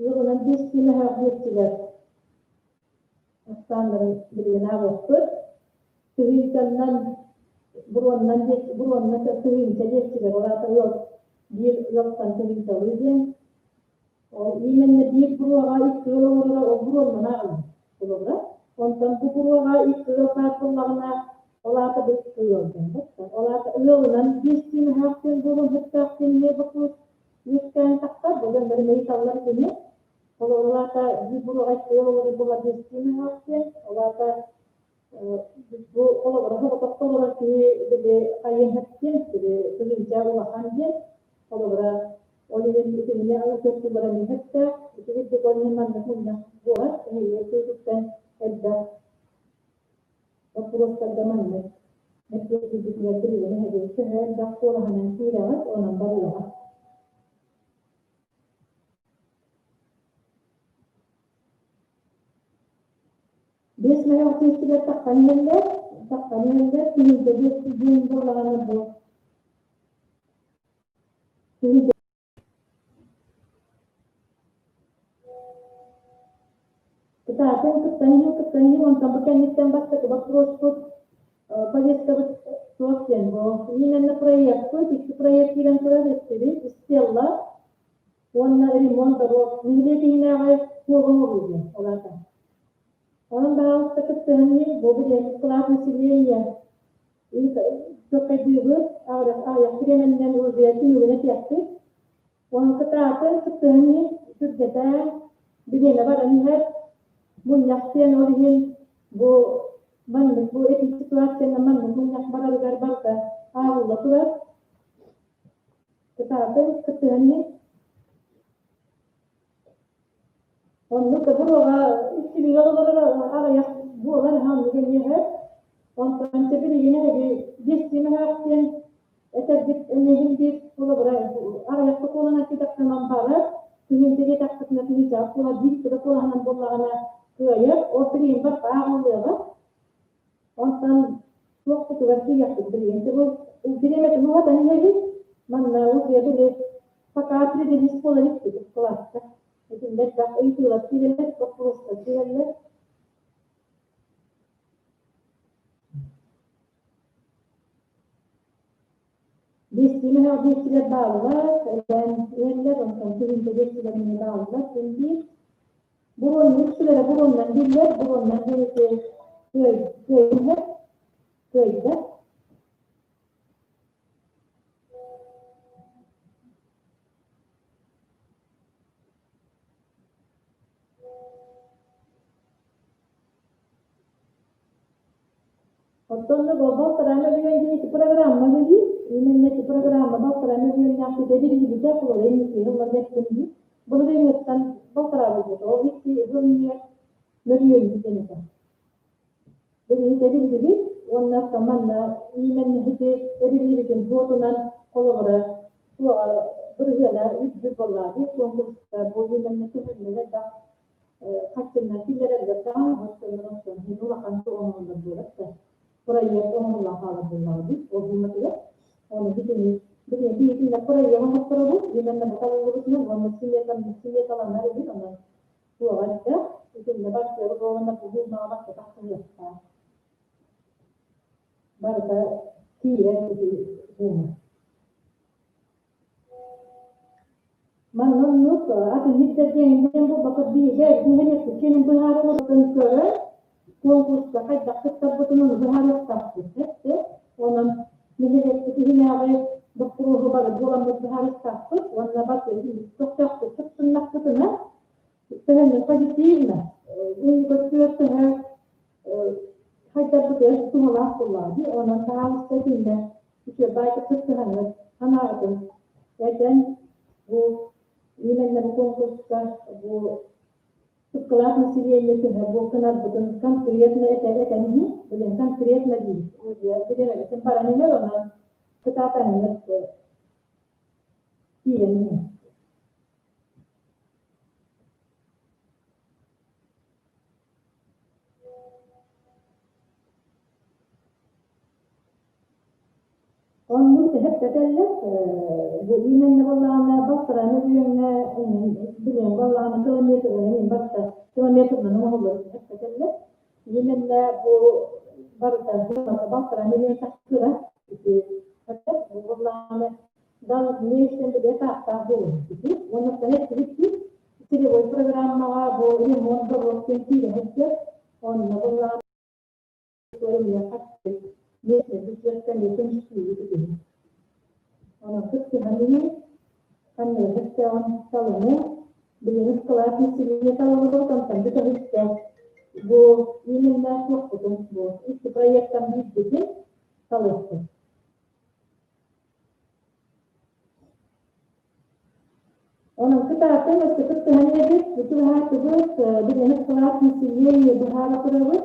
Ыалынан биэс киилэһээх диэччилэр ахсааннарын билигин ааҕыахпыт. Тыһыынчаннан буруоннан буруонна тыһыынча диэччилэр, ол аата ыал биир ыалтан тыһыынчалыы диэн. Ол именно биир буруоҕа икки ыал олороро, ол буруоннан ааҕыллар. Холобура, онтон бу буруоҕа икки ыал баар буоллаҕына, ол аата бу икки ыал диэн да. Ол аата ыалынан биэс тыыныһаах диэн буолуон сөптөөх диэн боппуруос үөскээн тахсар. Бу дьоннорун ыйыталлар итини. Ол аата биир буруоҕа икки ыал олорор буолла биэс тыыныһаах диэн. Ол аата бу холобура соҕотохто олорор киһи били хайыан диэн, били тыһыынча улахан диэн. Холобура, ол иһин итиннэ учуоттуулара мүһэттээх, ити курдук ол иһин маннык мунньах буолар, эһиги тыытыттан элбэх боппуруостарга маннык эппиэттииргитигэр билигин эһиги төһө элбэх куолаһынан киирэҕит, онон барыаҕа. Биэс мөһөөх тиэстигэр таххан иһэллэр, таххан иһэллэр, тыһыынча биэс диэн буоллаҕына бу Кытаатын кыттан иһин, кыттан иһин, онтон бу кэнниттэн бастакы боппуруоспут повесткабыт суох диэн бу. Именно проекпыт, икки проект киирэн турар, истибит, Стелла уонна ремонт дорог нэһилиэк иһинээҕи суолу оҥоруу диэн ол аата. Онон баҕалаахта кыттыһан иһин, бу билиэн кылаат населения Чуолкайдыыбыт, аҕыйах бириэмэннэн уларыйар түмүгүн этиэхпит. Уонна кытаатын кыттыһан иһин түргэтэн, бириэмэ баран иһэр. Мунньах диэн ол иһин бу маннык бу эпидситуациянан маннык мунньах барарыгар барыта ааҕылла турар. Кытаатын кыттыһан иһин. Оннук буруоҕа иккилигэ олорор аҕыйах буолар аһааннык эмиэһэ. Онтон чэ билигин эһиги биэстии мөһөөх диэн этэргит эмиэһин биир холобура аҕыйахта куоланан кэтэхтэнэн барар, күһүн диэтэхпитинэ күһүнчэҕэ куола биир кыра куолаһынан буоллаҕына кыайар, ол билигин барыта ааҕыллыаҕа. Онтон туохпутугар тиийиэхпит билигин бу бириэмэтин уһатан иһэбит. Манна улуйа били пока определись буолар иккибит кылааска. Итиннэ элбэх ыйытыылар киирэллэр, боппуруостар киирэллэр. Биэстии мөһөөх диэччилэр бааллар, элбээн иһэллэр, онтон тыһыынча диэччилэр эмиэ бааллар, син биир. Буруоннуу үксүлэрэ буруоннан биллэр, буруоннан диэн ити кыайыһар, кыайда. Оттон балтараа мөлүйүөн диэн ити программа үлэлиир. Именно ити программа балтараа мөлүйүөннээх эбиллибитэ, холобура инникини ыллар эттим дии. Былырыыҥҥыттан балтараа буолбута. Ол икки сыл иннигэр мөлүйүөн диэн этэ. Билигин эбиллибит уонна манна именно ити эбиллибитин суотунан холобура туоҕа бырыһыана үрдүк буоллаҕа дии конкурска бу именно көһөрүллэр элбэх хаччыннан киллэрэллэр даҕаны оттон иһин улахан оҥоһуллар буолар да проект оҥоһуллан хаалар буоллаҕа дии ол буолматыгар ону битини билигин биһитиннэ проект оҥотторобут именно бу талыллыбытынан уонна сметаланар эбит онон туоҕа элбэх итиннэ барсыары буолана буһуумаҕа барсатах тахсыахтаах барыта киирэр ити буолар. Манна оннук атын сирдэргэ буолбакка биһиги нэһилиэкпит киэнин быһаарыллыбытын көрөн, куонкуруска хайдах кыттарбытын ону быһаарыахтаахпыт эттэ. Онон нэһилиэкпит иһинээҕи боппуруоһу бары буоламмыт быһаарыахтаахпыт уонна бары көхтөөхтүк кыттыннахпытына, төһөннө позитивно, инникөттүгэр төһө хайдарбытыгар туһалаах буоллаҕа дии. Онон таһаҕаста итиннэ үчүгэй кыттыһаҥҥыт санааҕытын этэн бу именно бу конкурска бу сыскалаах население төһө бу гынарбытын конкретно этэн иһин билин конкретно диир билин баран иһэр онон кытаатаҥҥыт киирэн иһин. Оннук тэһэппэтэллэр, бу именно буоллаҕына балтараа мөлүйүөҥҥэ билиэн буоллаҕына километрынан барыта километрынан оҥоһуллар тэһэппэтэллэр. Именно бу барыта балтараа мөлүйүөн тахсыыра ити бу буоллаҕына дал миэстэн билиэ таахтаах буолуо ити уонна эттибит целевой программаҕа бу ремонт дорог диэн киирэ сылдьар онно буоллаҕына Онон кыттыһан иһин, ханныгы салыны, билигин кылаас население талыллыбыт, онтон бүтэ бу именно суохпутун бу икки проектан биирбитин талыахпыт. Онон кытаатын өссө кыттыһан иһэбит, бутуһаатыбыт, билигин кылаас население быһаара турабыт.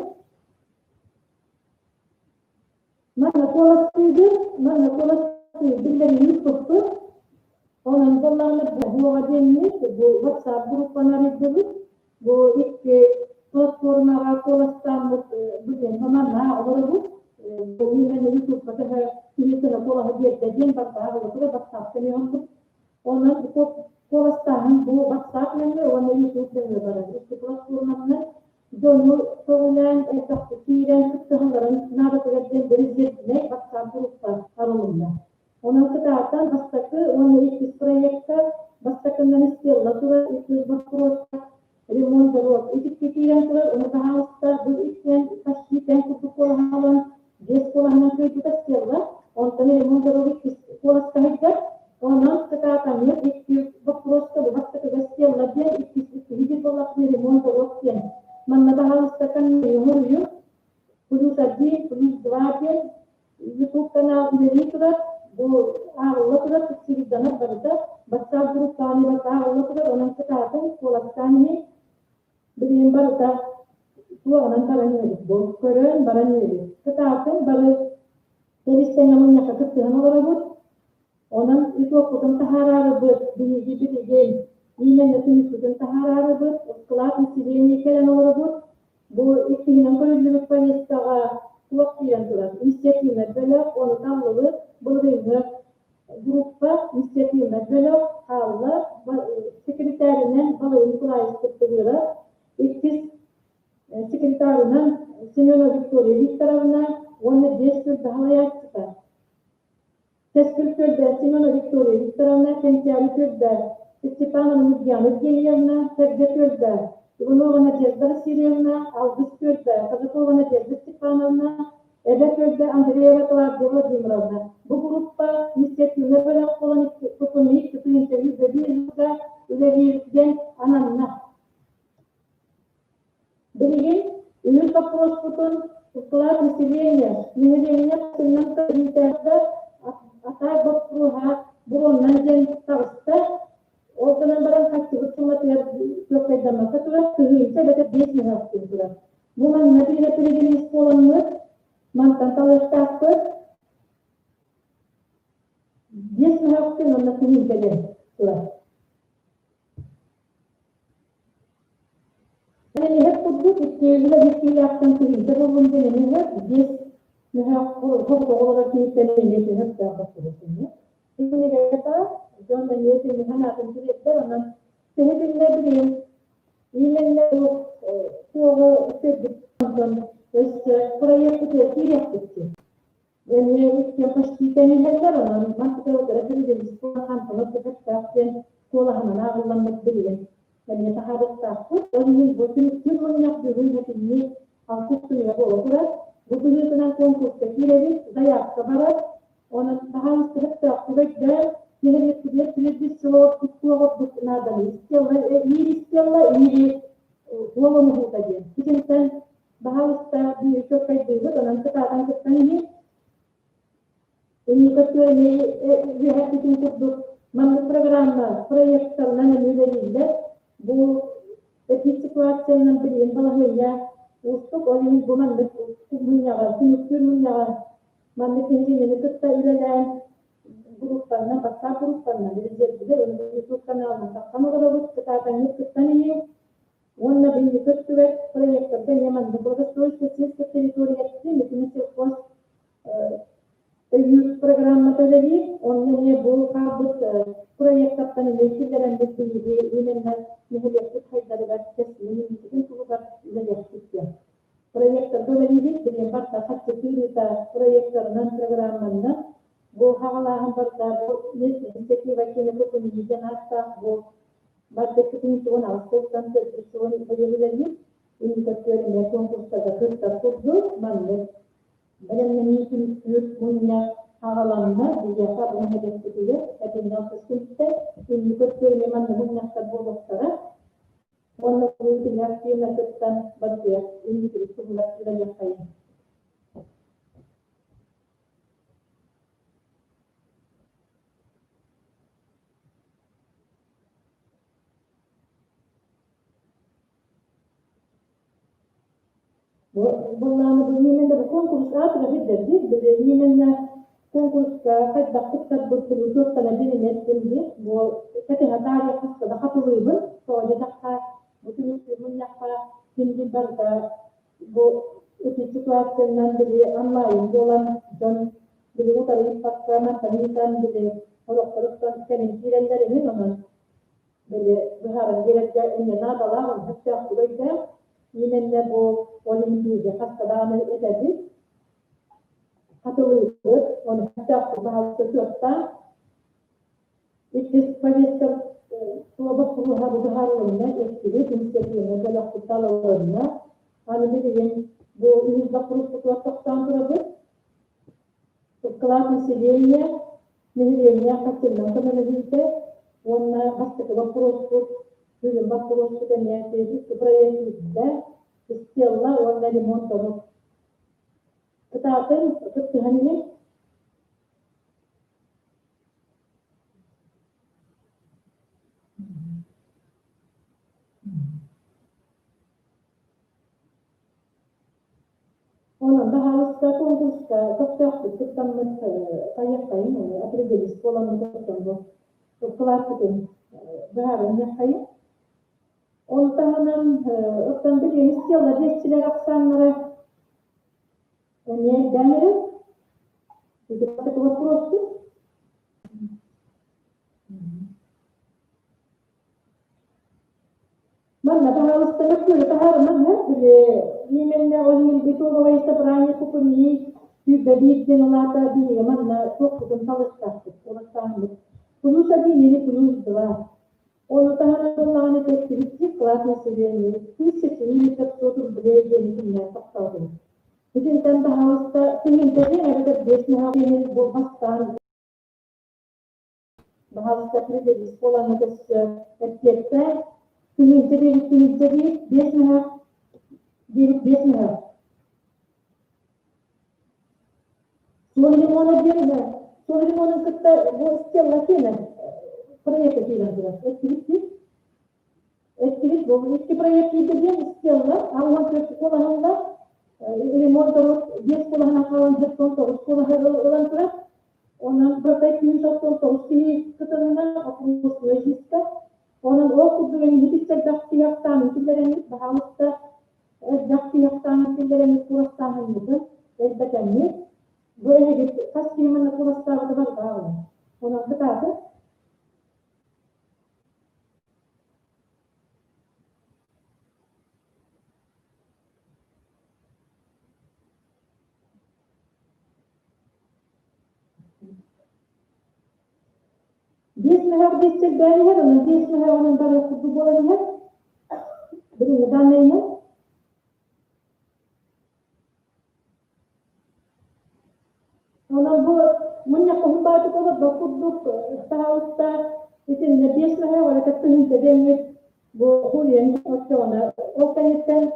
Манна куоластыыбыт, манна куоластыыбыт биллэрии ыыппыппыт. Онон буоллаҕына буоҕа диэммит, бу WhatsApp группаны арыйдыбыт. Бу икки платформаҕа куоластааммыт бу диэн манна олоробут. Бу именно ютубка төһө киһи төһө куолаһы биэрдэ диэн бардаах олоро WhatsApp-ка оҥорбут. Онон куоластааһын бу WhatsApp нөҥүө уонна YouTube нөҥүө барар. Икки платформанан дьону көҕүлээн элбэхтик киирэн кыттыһалларын наадатыгар диэн бэриллибитинэй WhatsApp группа арылынна. Онон кытаатан бастакы уонна иккис проекка бастакыннан Стелла турар иккис боппуруоска ремонт дорог итикки киирэн турар, ону таһаҕаста бу иккиэн почти тэҥ курдук куолаһалан биэс куолаһынан кыайбыта Стелла, онтон ремонт дорог иккис куоластаһыйдар. Онон кытаатаммыт икки боппуруоска бу бастакыга Стелла диэн иккис иккиһи диир буоллахпына ремонт дорог диэн. Манна баһаалыста уруйу плюс один, плюс два диэн YouTube канал үлэлии турар, бу ааҕылла турар, субсидиянар барыта WhatsApp группаны барыта ааҕылла турар, онон кытаатын, куоластаан иһин билигин барыта туоҕунан баран иһэбит бу, көрөн баран иһэбит. Кытаатын бары тэрилтэҥҥэ мунньахха кыттыһан олоробут, онон итогпутун таһаараарыбыт, биһиги билигин именно түмүкпүтүн таһаараарыбыт, склад населения кэлэн олоробут, Бу иккиһинэн көрүллүбүт повесткаҕа туох киирэн турар? Инициативнай бөлөх, ону таллыбыт, былырыыҥҥы группа инициативнай бөлөх хаалла, секретарынан Валерий Николаевич кыттыгыра, иккис секретарынан Семенова Виктория Викторовна уонна биэс түөлбэ салайааччыта. Кэскил түөлбэ Семенова Виктория Викторовна, Кэнчээри түөлбэ Степанова Нургияна Евгеньевна, Сэргэ түөлбэ Иванова Надежда Васильевна, Алгыс түөлбэ Казакова Надежда Степановна, Эбэ түөлбэ Андреева Клавдия Владимировна. Бу группа инициативнай бөлөх буолан тутунуйук тыһыынча бэбиир ыйга үлэлииргэ ананна. Билигин үһүс боппуруоспутун вклад населения. хаччыннан көрүүтээхтэ атаа боппуруоһа буруоннан диэн таҕыста. Ол гынан баран хаччыбыт суматыгар чуолкайдаммакка турар, тыһыынча эбэтэр 5 мөһөөхтүү турар. Бу манна биирэ президент буоламмыт, мантан талыахтаахпыт. 5 мөһөөхтүү уонна тыһыынча диэн турар. Эмиһэр курдук иккиэллэ бииртиилээхтэн тыһыынча буоллун диэн эмиһэр 5 мөһөөх оҕолорор киһиттэн эмиэ түһэр баппырыыс эмиэ. Кинигэта дьон эмиэ түннүһэн аатын тириэрдэр, онон төһө билигин именно туоҕу көрбүт онтон өссө проектытыгар киириэхпит Эмиэ иккиэн почти тэҥиһэллэр, онон мантыкалара президентство хантана сөптөөх диэн куолаһынан ааҕылламмыт билигин эмиэ таһаарыахтаахпыт. Ол иһин бу түмүктүүр мунньах бүгүн этинни алтыс күнүгэр буола турар. Бу быһыытынан конкурска киирэбит, заявка барар. Онон таһаарыахтаах сөптөөхтүк өйдөөн, нэһилиэкпитигэр прежде всего туох ордук нааданы истиэллэ, иир истиэллэ, иири уол оҥоһуута диэн. Итинтэн баһаалыста биир чуолкайдыыбыт, онон кытаатан кыттан иһин. Инникөттүөни үөһэппитин курдук маннык программа проекттарынан эмиэ үлэлииллэр. Бу эпид ситуациянан билигин балаһыанньа уустук, ол иһин бу маннык мунньаҕы, түмүктүүр мунньаҕы маннык нэһилиэнньэни кытта үлэлээн группаннан, WhatsApp группаннан резервилэр, YouTube каналынан тахсан олоробут, кытаатаҥҥыт кыттан иһин. Уонна билиҥҥи көстүбэт проектарга эмиэ маннык благоустройство сельской территорияттан итини сельхоз өйүүр программата үлэлиир. Онно эмиэ бу хаалбыт проектартан эмиэ киллэрэммит биһиги именно нэһилиэкпит хайдарыгар кэскилин инникитин туһугар үлэлиэхпит диэн. Проектарга үлэлиибит, билигин барыта харчы тыырыыта проектарынан, программаннан бу хаҕалааһын барыта бу местная инициатива киэнэ тутунуу диэн ааттаах бу Барбыккытын 18 сылтан төрдүс сылын быйылыгар инникөттүөр эмиэ конкурстарга кыттар курдук маннык бэлэмнэнии түмүктүүр мунньах аҕаланна биһиэхэ бу нэһилиэкпитигэр этиннэ алтыс күнтэн инникөттүөр эмиэ маннык мунньахтар буолуохтара уонна бу активно кыттан барытыгар инникибит туһугар үлэлиэххэйиҥ. Буоллаҕына бу именно бу конкурс аатыгар ирдэбил, били именно конкурска хайдах кыттарбыт туохтана билинэттим дии. Бу кэтэһэ таарыйа хаста да хатылыыбын. Тоҕо диэтэххэ, бу түмүктүүр мунньахха ким барыта бу ити ситуациянан били онлайн буолан дьон били утары ыыппакка мантан ыытан били олохторуттан кэлин киирэллэр иһин онон били быһааран биэрэргэ эмиэ наадалаах сөптөөхтүк өйдөөх именно бу ол иһин биһиги хаста даҕаны этэбит хатылыыбыт оны сөптөөхтүк баһылыкка суоттаан иккис повестка туоба боппуруоһа бу быһаарылынна эттибит инициативнай бөлөхпүт талылынна аны билигин бу үһүс боппуруоспутугар тохтоон турабыт Вклад населения нэһилиэнньэ хаччыннан көмөлөһүүтэ уонна бастакы боппуруоспут, сүрүн боппуруоспут эмиэ икки проект киирдэ, Стелла уонна ремонт омук. Кытаатын кыттыһан иһин. Онон баһаалыста конкурска көхтөөхтүк кыттаммыт хайыаххайын определист буоламмыт оттон бу кылааспытын быһаарыныаххайын. Ол таһынан оттон билигин стелла диэччилэр ахсааннара эмиэ элбээн эрэр. Ити бастакы боппуруоспут. Манна баһаалыстаны күөлү таһаарымаҥ һэ, били именно ол иһин итоговое собрание купумии 21 диэн улаата биһиги манна туохпутун талыахтаахпыт, куоластааһыммыт. Плюс 1 или плюс 2. Ону таһынан буоллаҕына кэттибит вклад населения 1500 рублей диэн күннээх тохтоотубут. Итинтэн баһаалыста тыһыынча эбэтэр 5 мөһөөх диэни бастаан Баһаалыста президент буолаҥҥыт өссө эппиэттээх тыһыынча диэбит тыһыынча диир, 5 мөһөөх диэбит 5 мөһөөх. Суол ремона диэн суол ремонун кытта бу стелла киэнэ проекта киирэн турар. Эттибит дии. Эттибит бу икки проект киирдэ диэн стелла 64 куолаһында ремонт биэс куолаһынан хаалан 79 куолаһы ылан турар. Онон барыта 299 киһи кытынна опрос листа. Онон ол курдук эҥин элбэх киһи ахсаанын киллэрэммит, баһаалыста элбэх киһи ахсаанын киллэрэммит куоластааһыммытын элбэтэммит. Бу эһиги хас киһи манна куоластаабыта барыта ааҕыллар. Онон кытааты. Биэс мөһөөх диэт сирдээн иһэр, онон биэс мөһөөҕүнэн барыах курдук буолан иһэр. Билиҥҥи дааннайынан. Онон бу мунньах уһун баатык олорбот курдук таһаалыста итиннэ биэс мөһөөх эбэтэр тыһыынча диэҥҥит бу хуруйан оччоҕуна ол кэнниттэн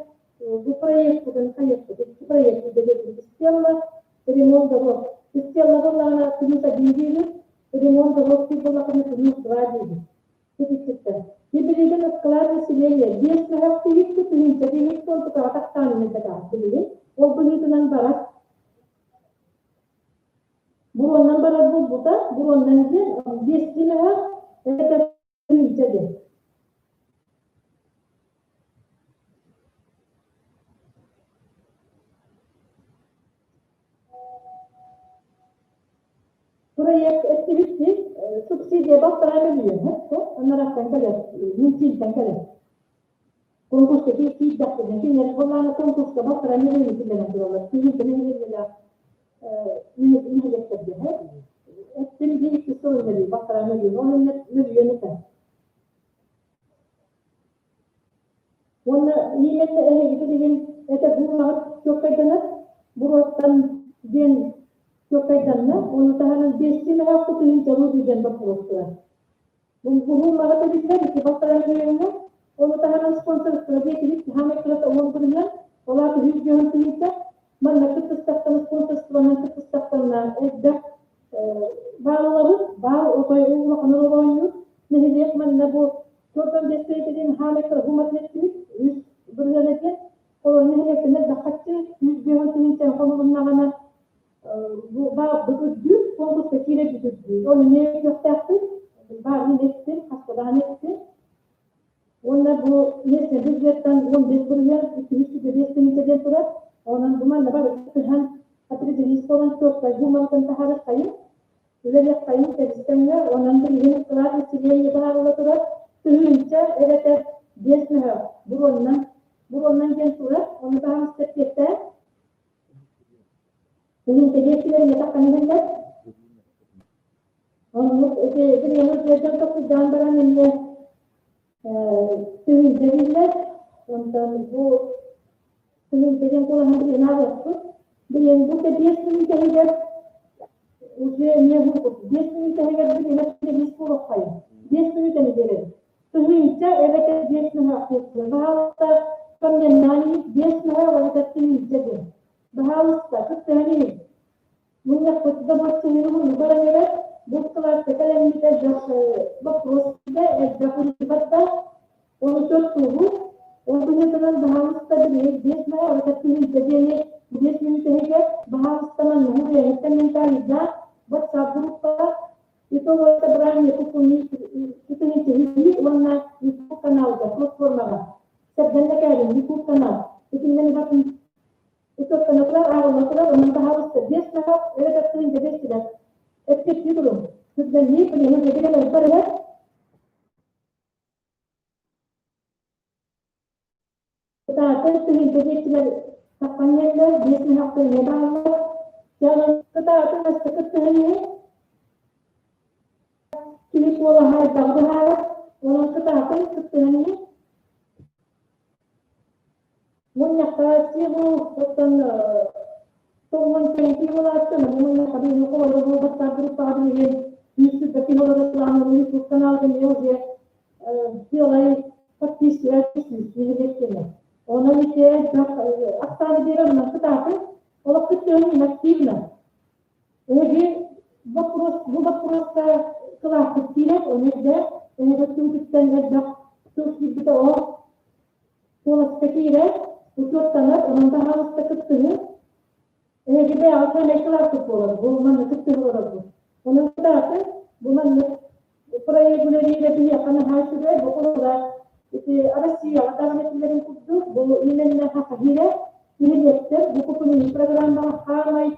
бу проекпытын хайыахпыт икки проект диэбит Стелла ремонт дорог Стелла буоллаҕына плюс один диибит ремонт дорог буоллаҕына плюс два диибит Итиччиттэн. Билигин склад населения биэс мөһөх тиһикки тыһыынча тиһик туолбутаҕа тахсаанын элбэтэх билигин. Ол быһыытынан барар. Буруоннан барар буолбута, буруоннан диэн биэстии мөһөх эбэтэр тыһыынча диэн. Проект эттибит субсидия балтараа мөлүйүөн һөттө, анараттан кэлэр, Минфинтэн кэлэр. Конкурска киирдэхпинэ, кинилэр былаана конкурска балтараа мөлүйүөнү киллэрэн тураллар. Тыһыынча нэһилиэнньэлээх нэһилиэктэргэ эттим дии икки сыл мөлүйүөн, балтараа мөлүйүөн, ол иннэ мөлүйүөн этэ. Уонна именно эһиги билигин этэ буолаҕыт чуоккайданар буруоттан диэн чуоккайданна, ону таһынан биэстии мөһөөх тыһыынчалыы диэн боппуруос турар. Буһуумаҕыт эбиллэр ити балтараа мөлүйүөҥҥэ, ону таһынан спонсорство диэтибит, хаамай кырата уон бырыһыан, ол аата үһүс дьоһун тыһыынча. Манна кыттыстахтан спонсорствонан кыттыстахтарына элбэх бааллабыт, баал отой улахан оонньуур. Нэһилиэк манна бу Туотан биэстээтигин хаамай кыра эттибит, үс бырыһыан этэ. Ол нэһилиэктэн элбэххаччы 105 тыһыынча хомулуннаҕына бу баалбыт үрдүүр, конкурска киирэрбит үрдүүр. Ону эмиэ кыахтаахпыт, баарын эттим, хаспадаан эттим. Уонна бу местный бюджеттан 15 бырыһыан, 205 тыһыынча диэн турар. Онон бу манна бары кыттыһан определись буолан туохтай буумабытын таһаарыаххайын. Үлэлиэххэйин кэбистэҥҥэ, онон билигин склад населения баһаарыла турар, тыһыынча эбэтэр биэс мөһөөх буруоннан, буруоннан диэн турар, ону таһан истэппиэттээх. Тыһыынча диэччилэр ийэтэх иһэллэр. Оннук ити билигин дьон тохтуйдаан баран иннэ тыһыынча дииллэр. Онтон бу тыһыынча диэн кулаһын билигин аҕыахпыт. Билигин бу биэс мүнүүтэһигэр уже эмиэ бу биэс мүнүүтэһигэр билигин биэс буолуоххайын. Биэс мүнүүтэни биэрэбит. Тыһыынча эбэтэр биэс мөһөөх диэччилэр. Баһаалыста комменнаан иһит биэс мөһөөх эбэтэр тыһыынча диэн. Баһаалыста кыттыһан иһин. Мунньахпыт добуоччуһун уһуннук баран эрэр. Бу кылааска кэлэммит элбэх боппуруос киирдэ, элбэх ыйытыы барда. Ону сорсуубут. Ол быһыытынан баһаалыста билигин биэс мөһө эбэтэр тыһыынча диэни биэс мүнүүтэһигэр баһаалыста манна уһуйаҥҥыт комментарийдаах WhatsApp группаҕа итого собрание кутуни уонна YouTube каналга платформаҕа сэргэн лэкээрин YouTube канал итиннэн батын Ытыктанылар, ааҕыллатылар, онон таһаҕаста биэс наһаа эбэтэр тыһыынча биэстилэр. Эппиэттии туруҥ. Түргэнник, билигин дьэбигэн ылбар иһэр. Кытаатар тыһыынча диэччилэр таххан иһэллэр, биэс наһаахтар эмиэ бааллар. Дьэ, кытаатын астыкыт тыһын иһин. Киһи куолаһа элбэҕи быһаарар. Онон кытаатын кыттыһан иһин. Мунньахха силу оттон тоҕуон кэнники буолааччы, мунньахха биһиги холобура буолбаттаах группаҕа билигин 100 киһи олорор планын YouTube каналга эмиэ уже сыалай подписчига сүүс нэһилиэктэнэ. Онон ити элбэх ахсааны биэрэр, онон кытаатын олох кыттыһын активно. Эһиги боппуруос бу боппуруоска кылааспыт киирэр, ону эрдэ эһиги өттүгүтүттэн элбэх тыл киирбитэ ол куоласка киирэр, учуоттанар, онон таһаҕаста кыттыһыы. Эһиги бэйэҕит саамай кылааспыт буолар, бу маннык кыттыһы олорорбут. Онон кытааты, бу маннык проект үлэлиирэ биһиэхэ наһаа үчүгэй, бу холобура ити Россияҕа даҕаны этиллэрин курдук, бу именно Хахаһира нэһилиэктэр бу купунуйуу программаҕа хаамай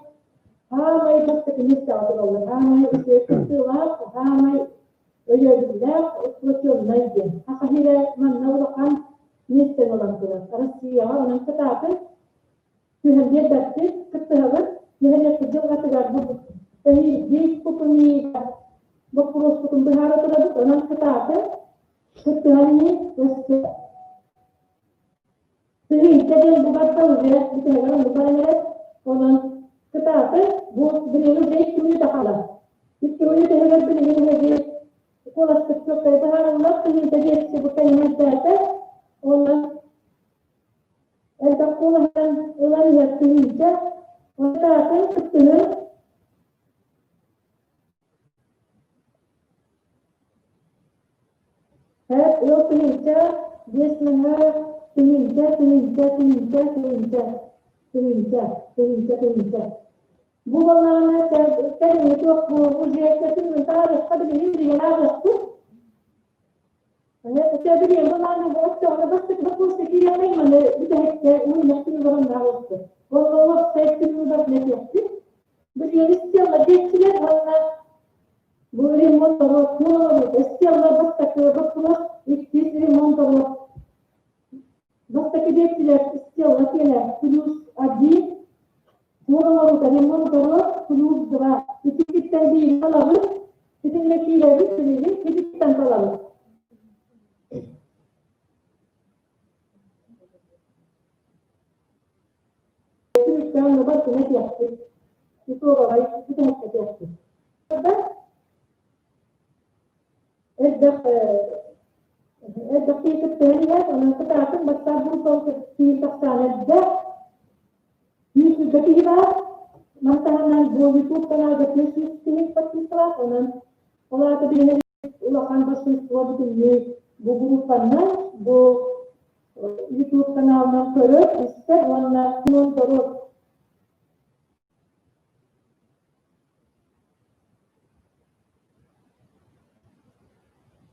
хаамай бастакы миэстэҕэ тураллар, хаамай үчүгэй кыттыылаах, хаамай өйөбүллээх эксплуатационнай диэн. Хахаһира манна улахан миэстэни ылан турар. Россияҕа онон кытаатын түһэн биэрбэппит, кыттыһабыт, нэһилиэкпит дьылҕатыгар бу эһиилги купунууга боппуруоспутун быһаара турабыт, онон кытаатын кыттыһан иһин өссө тыһыынча диэн бу барда уже бүтэһигэр оннук баран эрэр, онон кытаатын бу билигин уже икки мүнүүтэ хаалар. Икки мүнүүтэ иһигэр билигин эһиги куоласкыт чуолкай быһаарыллар, тыһыынча диэччи бу кэлин онон Элбэх куолаһынан ылан иһэр тыһыынча, атын кыттыһы Ыал тыһыынча, биэс мөһө, тыһыынча, тыһыынча, тыһыынча, тыһыынча, тыһыынча, тыһыынча, тыһыынча. Бу буоллаҕына кэлиҥҥи туох бу уже таарыахха билигин билигин ааҕыахпыт. Бу ремонт Бастакы диэччилэр стелла киэнэ плюс один, туораларута ремонт плюс два. Ититтэн биири талабыт, итиннэ киирэбит, билигин ититтэн талабыт. Түмүктээн нугар күнэ тиэхпит, итоговай бүтэһиккэ тиэхпит. Элбэх элбэх киһи кыттыһан иһэр, онон кытаатын бастаан бу киһи тахсаан элбэх, 100 киһи баар. Маны таһынан бу YouTube каналга 400 киһи подпискалаах, онон ол аата билигин улахан большинство бүтүннүү бу группаннан, бу YouTube каналынан көрөр, истэр уонна көрөр.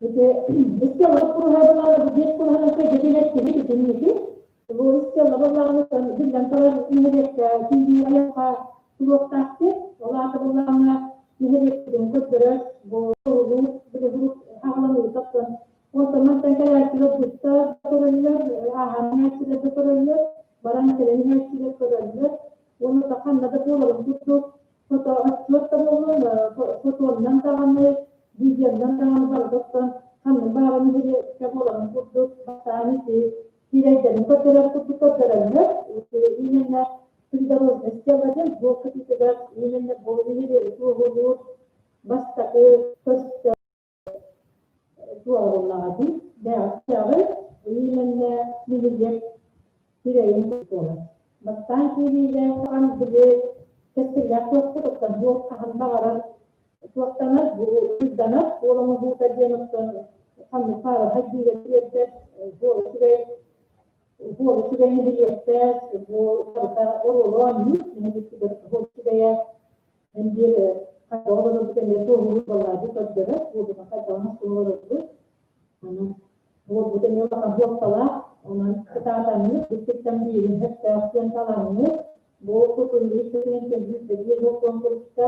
Ити истиэлэ куруһаабылааны бу биэс куруһаан көйгөтүн эттибит итинники. Бу истиэлэ буоллаҕына биллэн турар нэһилиэккэ киирии айылҕа туруохтаахпыт. Ол аата буоллаҕына нэһилиэкпитин көрдөрөр бу улуу билигин аҕаланыытыттан онтон мантан кэлээччилэр бытта көрөллөр, ааһан иһээччилэр да көрөллөр, баран кэлэн иһээччилэр көрөллөр. Уонна ханна да буоларын курдук фото отчуот да буоллун, фотоннан даҕаны, видеоннан даҕаны барытыттан ханнык баҕарар нэһилиэккэ буоларын курдук бастаан ити сирэйдэрин көрдөрөр курдук көрдөрөллөр. Именно придорожный стела диэн суол кытыытыгар именно бу нэһилиэги туоһулуур бастакы көстө туоһуллаҕа дии. Бэҕэһээҕи именно нэһилиэк сирэйин буолар. Бастаан киириигэ хаһан били кэскиллээх туохпут оттон туох хаһан баҕарар туохтанар, бу уйданар суол оҥоһуута диэн оттон ханнык хаарыхай диирэ тиэрдэр суол үчүгэй суол үчүгэй нэһилиэктээх бу барыта оруолу оонньуур нэһилиэктэр суол үчүгэйэ эн биир хайдах олорорбут эмиэ туоһулуур балаады көрдөрөр буолума хайдах оҥостон олорорбут Онон буолбут эмиэ улахан суолталаах. Онон кытаатаҥҥыт, бүттүттэн биирин сөптөөх диэн талаҥҥыт, бу тутуллуу сиринэн кэлбит бу куонкуруска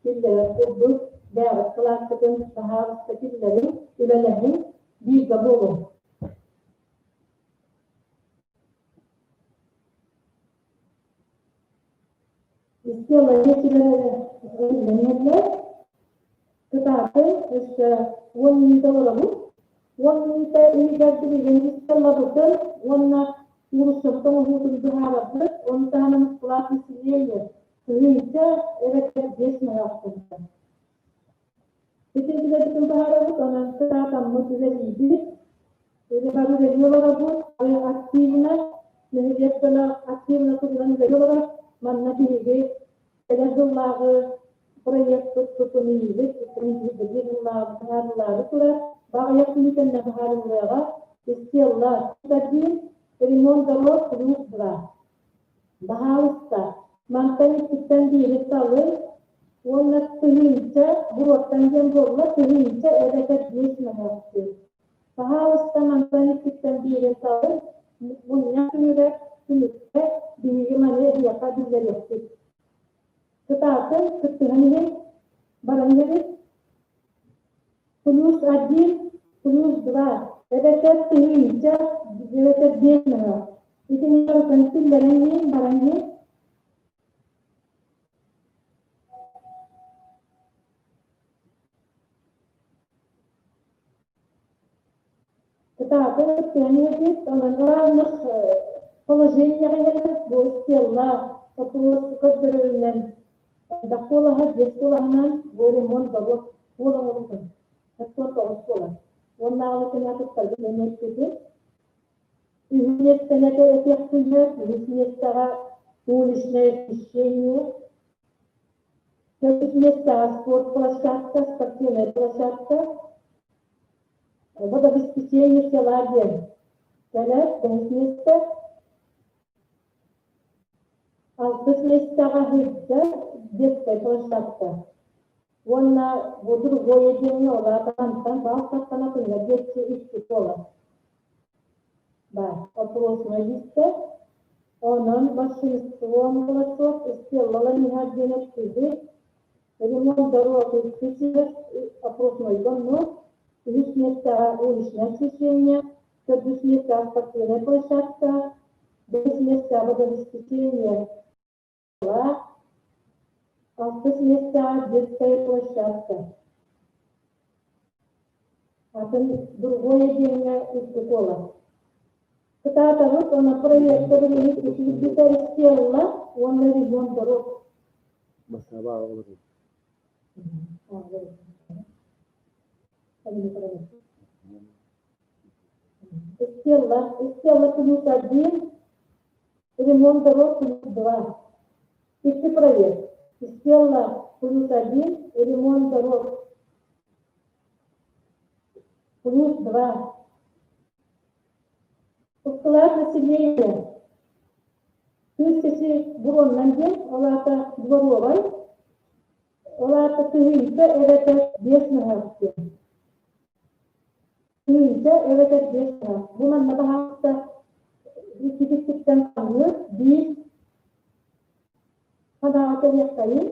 киллэрэр курдук бэйэҕит кылааскытын таһаарыста киллэриҥ, үлэлэһиҥ, бииргэ буолуҥ. Истиэла диэччилэр Кытаатын өссө 10 мүнүүтэ олоробут. 10 мүнүүтэ иһигэр билигин истиэлабытын уонна уулуссабыт оҥоһуутун быһаарарбыт, ону таһынан склад населения тыһыынча эбэтэр 5 мөһөөхтөнтөн. Ити үлэбитин быһаарабыт, онон кытаатаммыт үлэлиибит. Үлэ бары үлэлии олоробут, активно, нэһилиэк дьоно активно туһунан үлэлии олорор. Манна биһиги кэлэр сыллааҕы Проекпыт тутунуйбут баһаарылаары турар. Баҕайах күнүтэннэ баһаарыллыаҕа. Стелла один, ремонт дорог плюс два. Баһаалыста, мантан иккиттэн биири талын уонна тыһыынча буруоттан диэн буолла, тыһыынча эбэтэр биэс мөһөөччү. Баһаалыста, мантан иккиттэн биири талын, мунньах күнүгэр түмүккэ биһиги маны эһиэхэ биллэриэхпит. Кытаатын, кыттыһан иһин, баран иһэбит. Плюс один, плюс два, эбэтэр тыһыынча, эбэтэр биэс мөһөөх. Итини барытын киллэрэн иһин, баран иһин. Кытаатын кыттыһан иһэбит, онон ыраанных положениеҕа иһэбит, бу стелла вопрос көрдөрөрүнэн элбэх куолаһа, биэс куолаһынан бу ремонт дорог суол оҥоруутун 49 буолар. Уоннааҕы күнэ кыттарга эмиэ Үһүс миэстэни этиэхпинэ, үһүс миэстэҕэ уличное освещение, төрдүс миэстэҕэ спорт площадка, спортивная площадка, водообеспечение села диэн кэлэр бэһис миэстэ, алтыс миэстэҕэ Һыйда детская площадка уонна бу другое диэҥҥэ ол аата мантан баал таттанатыҥҥа диэччи икки буолар. Баар опросной лиистэ. Онон большинством голосов сделала диэн эттибит. Ремонт дорог икки опроснойга онно үһүс миэстэҕэ уличное освещение, төрдүс миэстэҕэ спортивная площадка, бэһис миэстэҕэ водообеспечение алтыс миэстэҕэ детская площадка. Атын другое диэҥҥэ икки куолас. Кытаатабыт уонна проекта билигин үчүгүйбүтэ истиэлла уонна ремонт дорог. Басаба олорор. Истиэлла, истиэлла плюс один, ремонт дорог плюс два. Икки проект. Истиэлла плюс один, ремонт дорог плюс два. Вклад населения тысячи буруоннан диэн, ол аата дворовай, ол аата тыһыынча эбэтэр биэс мөһөөх диэн. Тыһыынча эбэтэр биэс мөһөөх. Бу манна баһаалыста иккититтэн таҥныр биир Санааҕа кэлиэххэйиҥ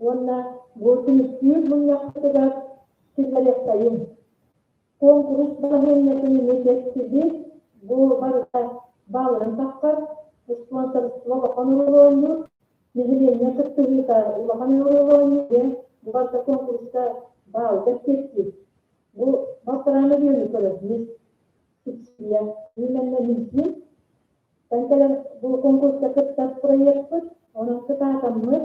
уонна бу түмүктүүр мунньахпытыгар киллэриэххэйиҥ. Куонкурус балаһыанньатын эмиэ кэпсибит, бу барыта баалынан тахсар, спонсорство улахан оруолу оонньуур, нэһилиэнньэ кыттыһыыта улахан оруолу оонньуур диэн бу барыта куонкуруска баалга эппиэттиир. Бу балтараа мөлүйүөнү көрөр мисс субсидия. Именно Минфин Кэлэн бу конкурска кыттар проекпыт, онон кытаатаммыт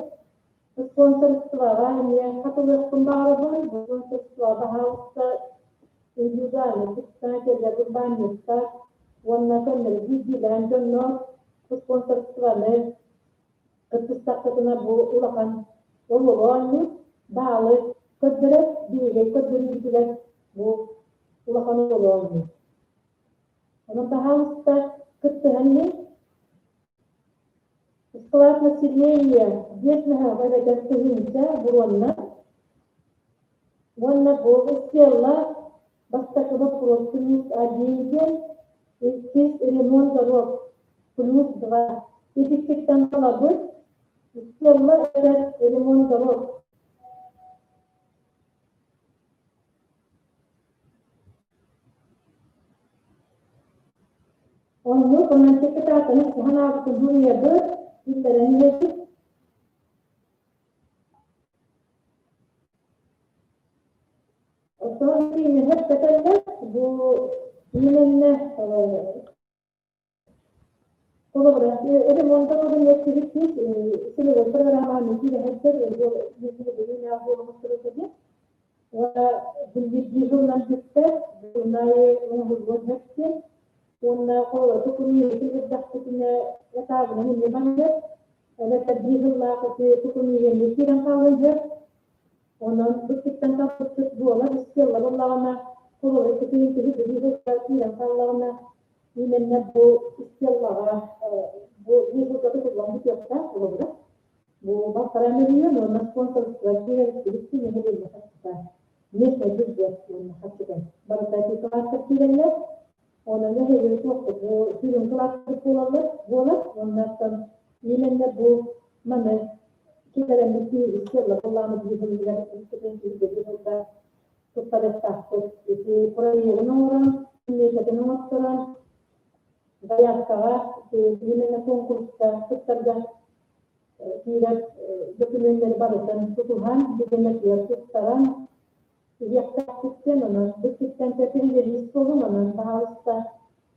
спонсорствоҕа эмиэ хатылыахпын баҕарабын. Спонсорство баһаалыста индивидуальный председателлэр, урбаанньыттар уонна көннөрү биирдиилээн дьоннор спонсорствоны кыттыстахпытына бу улахан оруолу оонньуур, баалы көрдөрөр, биһиги көрдөрүүбүтүгэр бу улахан оруолу оонньуур. Онон баһаалыста кыттыһан иһин. Склад населения биэс мөһөөҕө эбэтэр тыһыынча буруонна уонна бу стелла бастакы боппуруос плюс один диэн, иккис ремонт дорог плюс два. Итиккиттэн талабыт стелла эбэтэр ремонт дорог. Оннук, онон кытаатан санаабытын суруйабыт, киллэрэн иһэбит. Оттон тииҥэһэр кэтэллэр, бу именно Холобура, ремонтан эттибит целевой программаны киирэһэрдэр уонна билбит бүттэ, журналы оҥоһуллуон сөп уонна холобура тукунуйу үрдэхпитинэ этабынан эмиэ барыар. Эбэтэр биир сыллаах ити тутумиһиэнньик киирэн хаалыан сөп. Онон быттыттан талбыппыт буолар истиэллэ буоллаҕына, холобур икки киһи биир сылга киирэн хааллаҕына, именно бу истиэллэҕэ бу биир сылга тутуллан бүтүөхтээх холобура. Бу балтараа мөлүйүөн уонна спонсорство киирэр биликтин нэһилиэнньэ харчыта местный бюджет уонна харчыта барыта ити кылаастар киирэллэр. Онон нэһилиэнньэ суохпут бу сүрүн кылаастар буолаллар буолар уонна оттон именно бу маны киллэрэммит истиэллэ буоллаҕына биир сылыгар биир сылга туттарыахтаахпыт. Ити проегын оҥорон, миэтэтин оҥотторон, заявкаҕа именно конкурска кыттарга киирэр докумуоннары барытын тутуһан, бириэмэтигэр туттаран иһиэхтээхпиттэн, онон бүттүттэн перевелист буолун, онон баһаалыста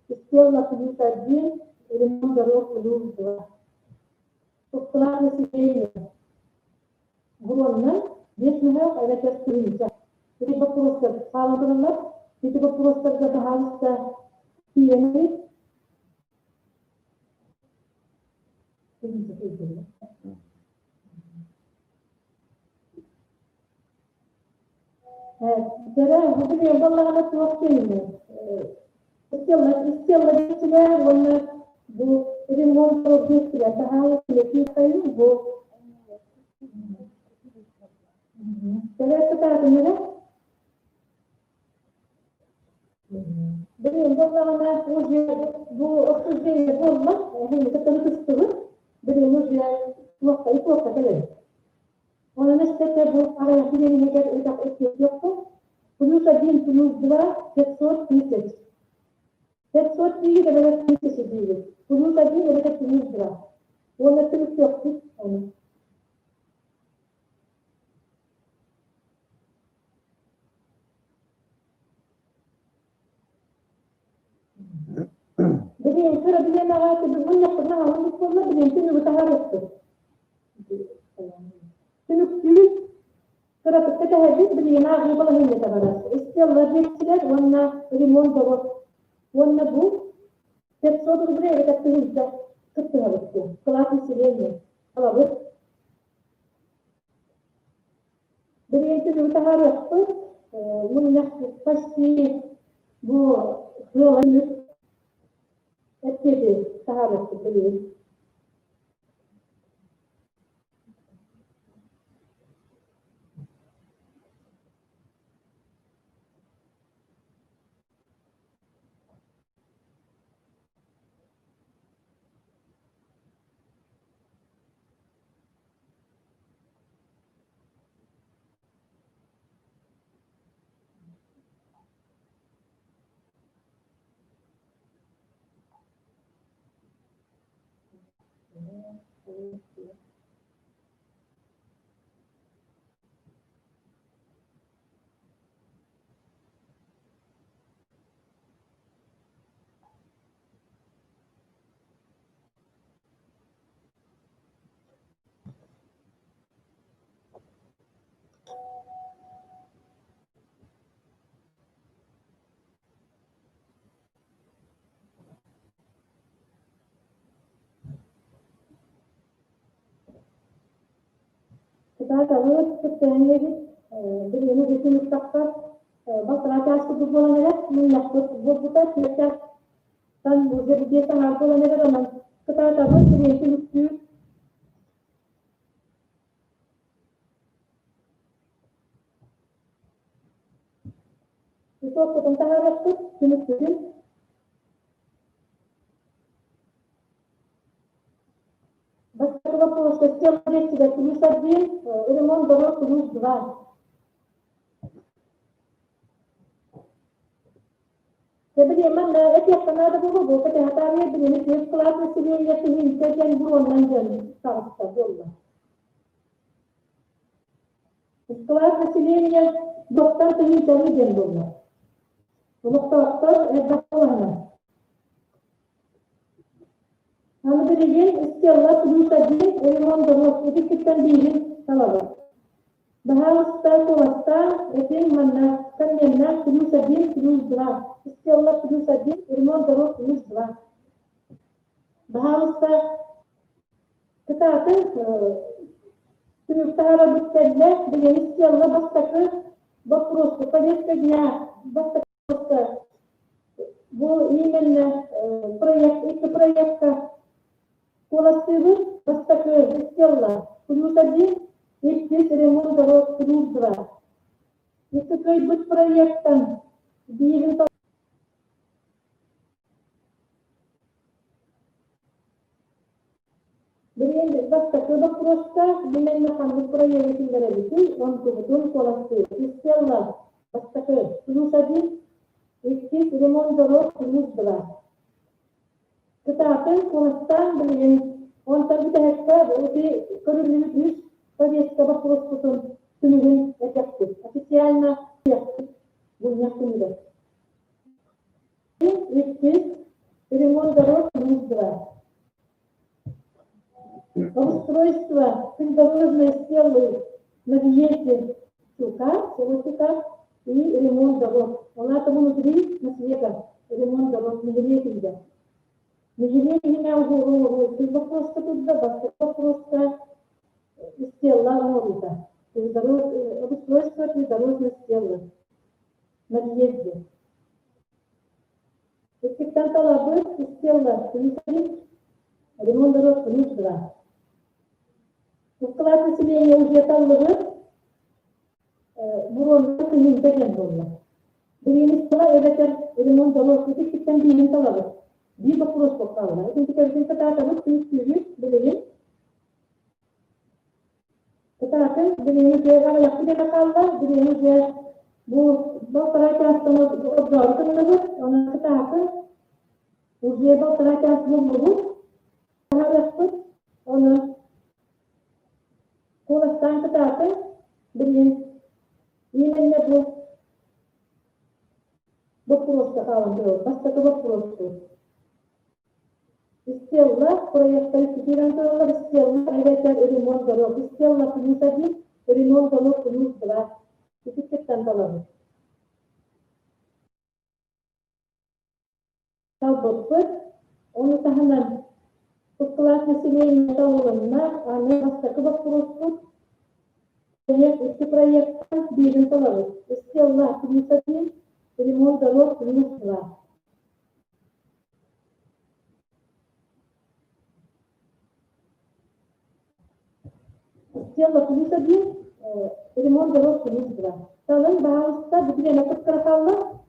Стелла плюс один, ремонт дорог плюс два. Туттулаах население буруоннан 5 мөһөөх эбэтэр тыһыынча. Ити боппуруостар хаалан тураллар. Ити боппуруостарга баһаалыста тиийэн Дьэрэ, бу билиэн буоллаҕына туох диэҥий? Истиэллэ диэччилэр уонна бу ремонт диэччилэр таһаалы килэтии бу Дьэрэ кытаатын эрэ. Билиэн буоллаҕына уже бу обсуждение буолла, эһиги кытта ытыстыбыт. Билиэн уже туохха и туохха кэлэбит. Онон эстэтэ бу аҕыйах иһигэр өтөх эппиэттиэхпин. Плюс один, плюс два, 500 тысяч. 500 диигит эбэтэр тысяча диигит. Плюс один эбэтэр плюс два. Уонна түмүктүөхпүт ону. Билиэн кыра билиэмэҕэ мунньахпытын аҕалан буолла билиэн түнүгү таһаарыахпыт. Түмүктүүр кыратыкка тэһэрбит билиэн ааҕыы балаһыанньата барар. Истиэллэр диэччилэр уонна ремонт дорог уонна бу 500 рублей эбэтэр тыһыынча кыттыһабыт диэн. Кылаат населения. Алабыт. Билигин түмүгү таһаарыахпыт. Мунньах почти бу сыала эппиэти таһаарыахпыт билигин. Кытаатабыт, кыттыһан билигин бүтүн ыттахха балтараа чаас курдук буолан эрэр, мунньахпыт буолбута, түөрт чаастан уже биэс аҥаар буолан эрэр, онон кытаатабыт, билигин түмүктүүр. Итооккутун таһаарыахпыт, түмүкпүтүн. Бастакы боппуруоска сел плюс один, ремонт дорог плюс два. Тэбилиэ манна этиэххэ наада буолуо, бу кэтэһэ билини түөрт кылаас населения тыһыынча диэн буруоннан диэн таҕыста буолла. Кылаас населения доктор тыһыынчалыы диэн буолла. Олохтоохтор элбэх буолаһына. Аны билигин Стелла плюс один ремонт дорог итиккиттэн биирин талабыт. Баһаалыста куоластаан этин манна комменнаах плюс один плюс два. Стелла плюс один ремонт дорог плюс два. Баһаалыста. Кытаатын түмүк таһаарарбыт кэллэ. Билигин сыалла бастакы боппуруоска повестка дня бастакы бу именно проект икки проекта куоластыыбыт. Бастакы стелла плюс один, иккис ремонт дорог плюс два. Икки кыайбыт проектан биирин Билигин бастакы боппуруоска именно ханнык проегы киллэрэбитий, онтубутун куоластыыр. Стелла бастакы плюс один, иккис ремонт дорог плюс два. Кытаатын куоластаан билигин онтон бүтэһиккэ ити көрүллүбүт үс повестка боппуруоспутун түмүгүн этиэхпит. Официально мунньах түмүгэр. Иккис ремонт дорог плюс два. Обустройство придорожной стелы на въезде Чука, село Чука, и ремонт дорог. Она там внутри на света ремонт дорог Мегире Мегире вопроска туда, вопроска стела оҥорута. Обустройство придорожной стелы на въезде. Иккиттэн талабыт стелла плюс один, ремонт дорог плюс два. Укклаат населения уже таллыбыт, буруонна тыһыынча диэн буолла. Билиэнистиҕэ эбэтэр ремонт дорог иккиттэн биирин талабыт. Биир боппуруос хаалла. Итинтикэбитин сатаатабыт, түмүктүүбүт билигин. Кытаатын, билиҥҥи дьэ аҕыйахпыт эрэ хаалла, билиҥҥи дьэ бу балтараа чаастан ордоору гынныбыт, онон кытаатын, уже балтараа чаас буоллубут, таһаарыахпыт, ону куоластаан кытаатын, билигин именно бу боппуруоска хаалан турабыт, бастакы боппуруоспут. Стелла проектары киирэн тураллар Стелла эбэтэр ремонт дорог Стелла плюс один, ремонт дорог плюс два. Ититтиктэн талабыт. Талбыппыт. Ону таһынан кылаас населения талылынна. Аны бастакы боппуруоспут проект икки проекттан биирин талабыт. Стелла плюс один, ремонт дорог плюс два. Стелла плюс один, ремонт дорог плюс два. Талын баһаалыста бүтүнэ кыттара хаалла.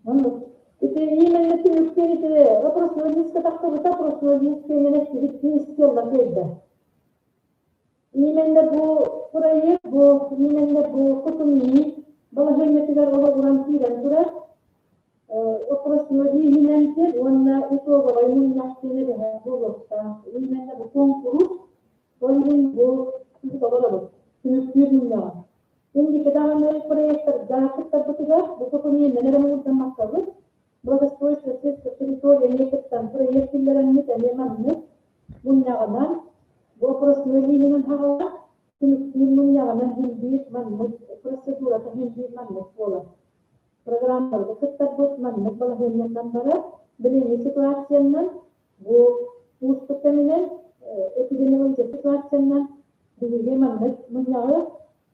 Оннук. Ити именно түмүктүүр ити опросной лиискэ тахсыбыта, опросной лиискэ именно түмүктүүр стелла кыайда. Именно бу проект, бу именно бу кутумнии балаһыанньатыгар олоҕуран киирэн турар. Опросной иһинэн сир уонна итоговай мунньах диэн эбэһээт буолуохтаах. Именно бу куонкурус, ол иһин бу толоробут, түмүктүүр мунньаҕа. Инники даҕаны проектарга кыттарбытыгар бу докумуоннан эрэ муҥурдаммаккабыт, благоустройство сельской территории эмиэ кыттан проект киллэрэммит эмиэ маннык мунньаҕынан бу опросной лиининэн хаҕала түмүктүүр мунньаҕынан син биир маннык процедурата син биир маннык буолар. Программаларга кыттарбыт маннык балаһыанньаннан барар. Билиҥҥи ситуациянан бу уустук кэминэн эпидемиологическай ситуациянан биһиги маннык мунньаҕы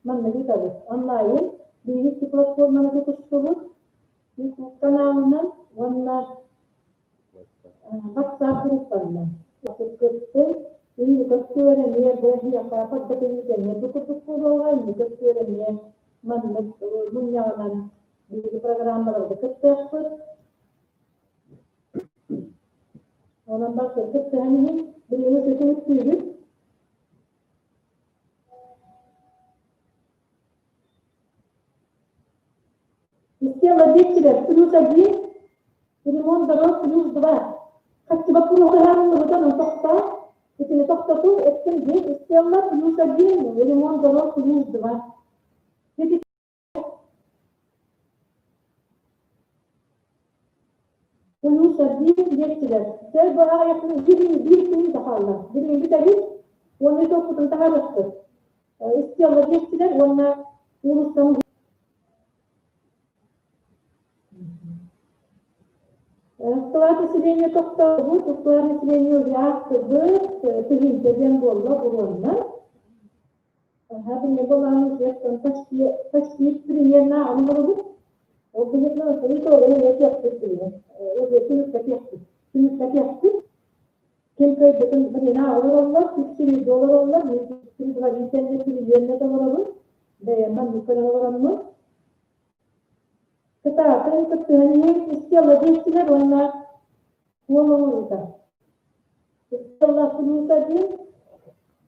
маннык ыытабыт. Онлайн биһиги платформаны тутустубут YouTube каналынан уонна WhatsApp группанан. Кыттын, инники өттүгэр эмиэ бу эһиэхэ подготовить эмиэ бу курдук буолуоҕа, инники өттүгэр эмиэ маннык мунньаҕынан биһиги программаларга кыттыахпыт. Онон барытын кыттыһан иһин билигин үтүктүүбүт. Стелла диэччилэр плюс один, ремонт дорог плюс два. Хаччы боппуруоһу тохтоо. Итини тохтотуу эттим диэн Стелла плюс один, ремонт дорог плюс два. Плюс один диэччилэр. Сэр баҕайытын биир күн хаалла. Билигин бүтэбит. Уонна топпутун таһаарыахпыт. Стелла диэччилэр уонна уулуссаны. Склад населения тохтообут, склад населения уйаахтыбыт, тыһыынча диэн буолла буруоннан. Аһа, былаан почти, почти примерно оҥоробут. Ол быһыытынан тоҕо этиэхпит билигин. Түмүктэтиэхпит. Түмүктэтиэхпит. Ким кыайбытын билинэ олороллор, үксүрүйдэ олороллор, предварительно түрүйүөннэ толоробун. Бэйэм маннык көрөн олороммун. Кытаатын кыттыһан иһин истиэлэ диэччилэр уонна суол оҥоруута. Истиэлэ плюс один,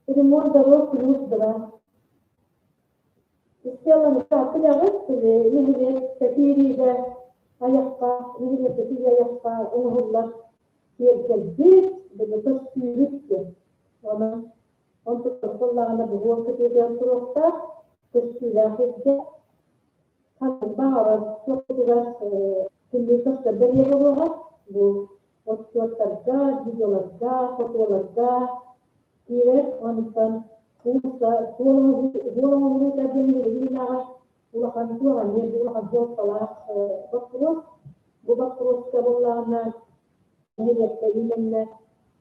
ремонт дорог плюс два. Истиэлэни сааппынаҕыт, нэһилиэккэ киириигэ айахха, нэһилиэккэ киирии айахха оҥоһуллар киэргэлбит, били көстүүбүт диэн. Онон онтукка буоллаҕына буһуон кытыытыгар туруохтаах, көстүүлээх иргэ Ханнык баҕарар суоппутугар күннүү көстөр бэлиэ буолуоҕа. Бу отчуоттарга, видеоларга, фотоларга киирэр. Онтон курса суол оҥоһуута диэн билиилээҕэ улахан туох эмиэ улахан суолталаах боппуруос. Бу боппуруоска буоллаҕына нэһилиэккэ именно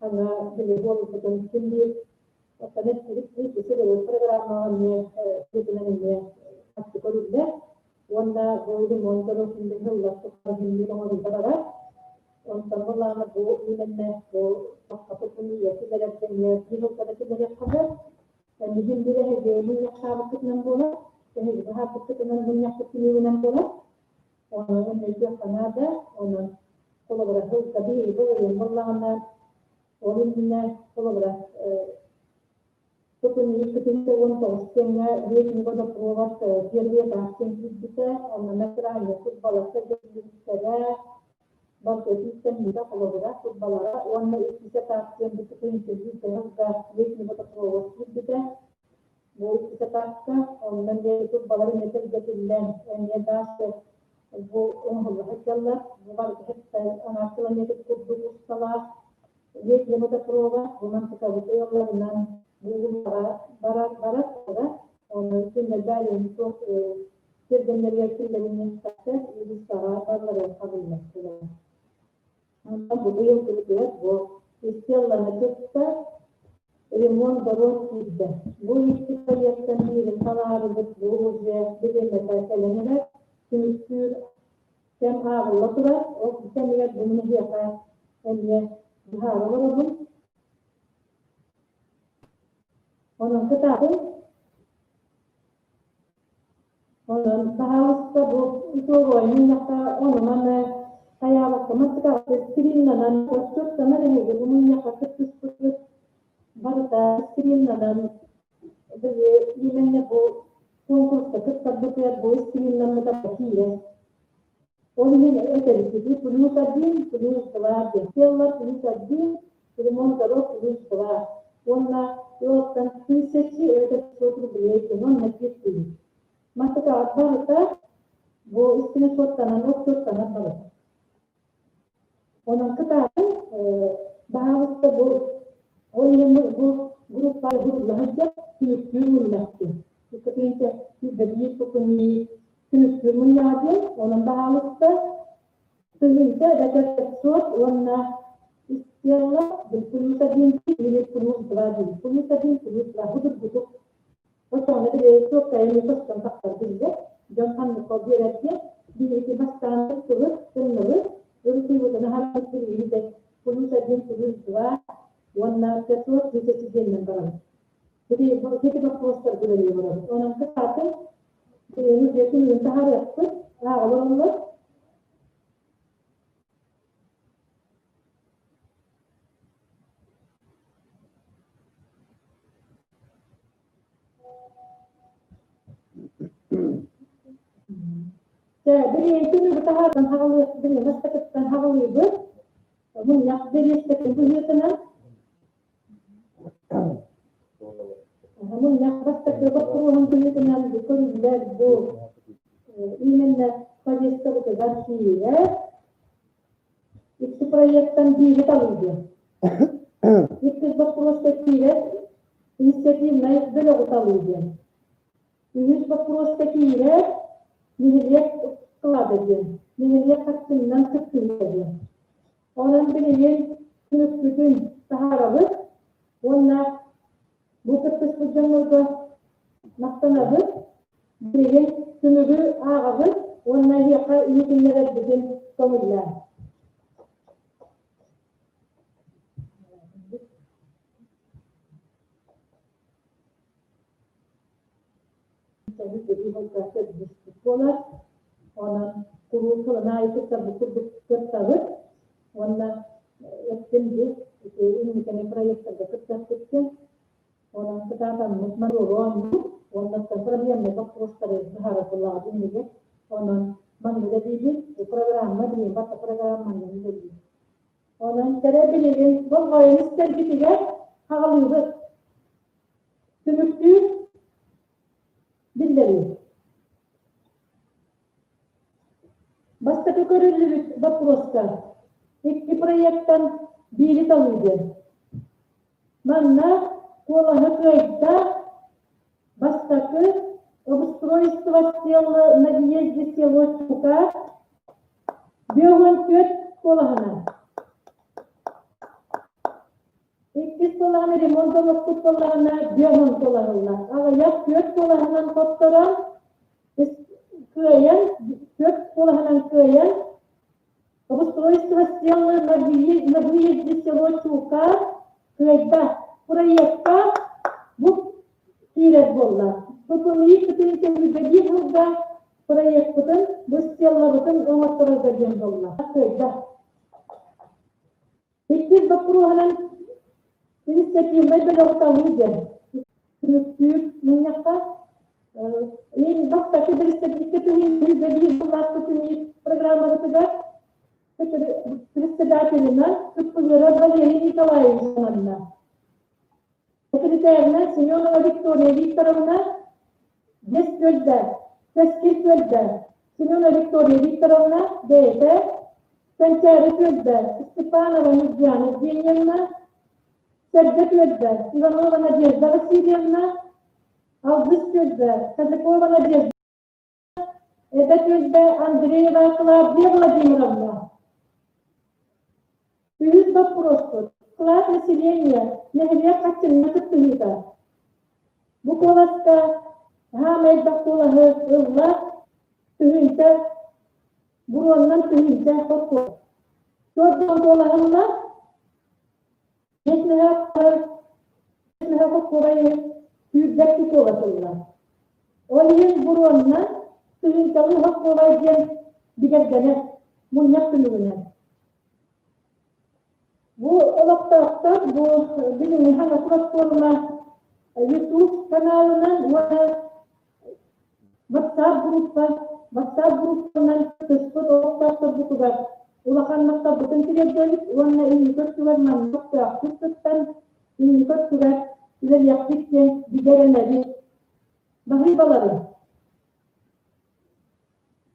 саҥа били буолбутун син биир Оттон эттибит программаҕа эмиэ үлэтинэн эмиэ харчы көрүллэр уонна бу ремонт сыллар тухары оҥорууга барар. Онтон былаана бу именно бу киллэрэргэ биир сылга киллэриэххэ сөп. Миһин биир эһиги мунньахтаабыккытынан буолар, эһиги быһаарбыккытынан мунньахпыт түмүгүнэн буолар. Онон өйдүөххэ наада. Онон холобура сылга биһиги былырыын буоллаҕына Ол иннинэ, холобура, 1919 кэмҥэ Летний водопровод первый этаж диэн киирбитэ, онно кыраанньа турбалар сэргэллибиттэрэ, барыта холобура, турбалара уонна иккис этаж диэн бу летний водопровод киирбитэ. Бу иккис этажка онно эмиэ турбалар эмиэ сэргэтиллэн, эмиэ дальше бу оҥоһулла сылдьаллар. Бу барыта аҥаар километр курдук усталаах Летняя водопровод бу мантыкабыт ыалларынан бу барар барар Оны кинилэр туох тиргэннэригэр киллэриннэхтэр улуустаҕа барыларын хабыллар. Онон бу быйыл кыбытыгар бу истиэлланы кытта ремонт дорог киирдэ. Бу икки проектан биирин талаарыбыт бу уже бириэмэтэ кэлэн эрэр. Түмүктүүр кэм ааҕылла турар. Ол кэмигэр бу миһиэхэ эмиэ быһаара олоробун. Онон кытаатын Онон баһаалыста бу итоговай мунньахха онуманы хайаабакка мантыкаҕа скриннанан отчуоттанар эһиги бу мунньахха кыттыспыккыт барыта скриннанан били именно бу конкурска кыттарбытыгар бу скриннаммыта киирэр. Ол иһин этэбит плюс один, плюс два диэн. Теллар плюс один, ремонт дорог плюс два. Уонна ыалтан тысячи это 500 рублей диэн онно киирдибит. Мантыкаҕыт барыта бу истини суоттанан отчуоттанан барыта. Онон кытаатын баһаалыста бу ол иһин бу группа сылдьар түмүктүүр мунньахтыы. Иккитинчи биир тукунии түмүктүүр мунньаҕа диэн, онон баһаалыста тыһыынча эбэтэр 500 уонна истиэлла плюс один или плюс два диэн. Плюс один плюс два будургутук Оччоҕуна били суоттайа эмиэ көстөн тахсар биллэр. Дьон ханнык биэрэр диэн биһиги бастаан тылы тыллыбыт, ырытыыбытын аһарбыт билиибит плюс один плюс два уонна 500 тысяч диэннэн барабыт. Ити боппуруостар үлэлии олоробут. Онон кытаатын бэйэни дьиэтин таһаарыахпыт, ааҕа олороллор. Чэ, билиэнтин ыбытаһаатан хаҕалыы, билиэн бастакыттан хаҕалыыбыт. Мунньах бэриэскэтин быһыытынан мунньах бастакы боппуруоһун быһыытынан бу көрүллэр бу именно повесткабытыгар киирэр. Икки проекттан биири талыы диэн. Иккис боппуруоска киирэр инициативнай бөлөҕү талыы диэн. Үһүс боппуруоска киирэр нэһилиэк склада диэн. Нэһилиэк хаттыынан кыттыыта диэн. Онон билигин түмүкпүтүн таһаарабыт уонна бу кыттыспыт дьоннорго махтанабыт. Билигин түмүгү ааҕабыт уонна эһиэхэ иһитиннэрэрбитин көҥүллээн. Буолар. Онон куруук сылын аайы кыттарбыт курдук кыттабыт. Уонна эттим дии, ити инникини проектарга кыттыахпыт диэн. Онон кытаатаммыт мануолу оонньуур уонна проблемнай боппуруостары быһаарар буоллаҕа иннигэр. Онон маннык эбиибин, бу программа билигин барыта программанан үлэлиир. Онон кэрэ билигин болҕойон истэргитигэр хаҕалыыбыт. Түмүктүүр биллэрии. Бастакы көрүллүбүт боппуруоска икки проектан биири талыы диэн. Манна куолаһы кыайда бастакы обустройство села на въезде село Чука 54 куолаһынан. Иккис куолаһын ремонт оҥоспут буоллаҕына биомон куолаһыллар. Аҕыйах түөрт куолаһынан хотторон, кыайан, түөрт куолаһынан кыайан, обустройство сделано на выезде село Чука кыайда. Проекка бу киирэр буолла. ППМИ кытын биир сылга проекпытын, бу стеллабытын оҥотторорго диэн буолла. Кыайда. Иккис боппуруоһунан инициативнай бөлөҕү талыы диэн түмүктүүр мунньахха Мин бастакы бэрэстэбиитэлин былаахпытын программабытыгар председателинэн Кыппыгыров Валерий Николаевич ананна. Секретарынан Семенова Виктория Викторовна, Бэс түөлбэ, Кэскил түөлбэ, Семенова Виктория Викторовна бэйэтэ, Кэнчээри түөлбэ, Степанова Ньургуяна Евгеньевна, Сэргэ түөлбэ, Иванова Надежда Васильевна, Алгыс түөлбэ, Казакова Надежда Эбэ түөлбэ Андреева Клавдия Владимировна. Үһүс боппуруоспут вклад населения нэһилиэк хаччынна кыттыһыыта. Бу куоласка хаама элбэх куолаһы ылла тыһыынча буруоннан тыһыынча хокуо. Туордон куолаһылла Биэс хокуобайы сүүрбэччэ куолас ылла. Ол иһин буруоннан тыһыынчалыы хокуобай диэн бигэргэнэр мунньах түмүгүнэн. Бу олохтоохтор бу билиҥҥи саҥа платформа YouTube каналынан уонна WhatsApp группа WhatsApp группанан кыттыспыт олохтоохторбутугар улахан махталбытын тириэрдэбит уонна инники өттүгэр маннык көхтөөхтүк кыттан инники өттүгэр үлэлиэхпит диэн бигэ эрэнэбит. Баһыыбаларын!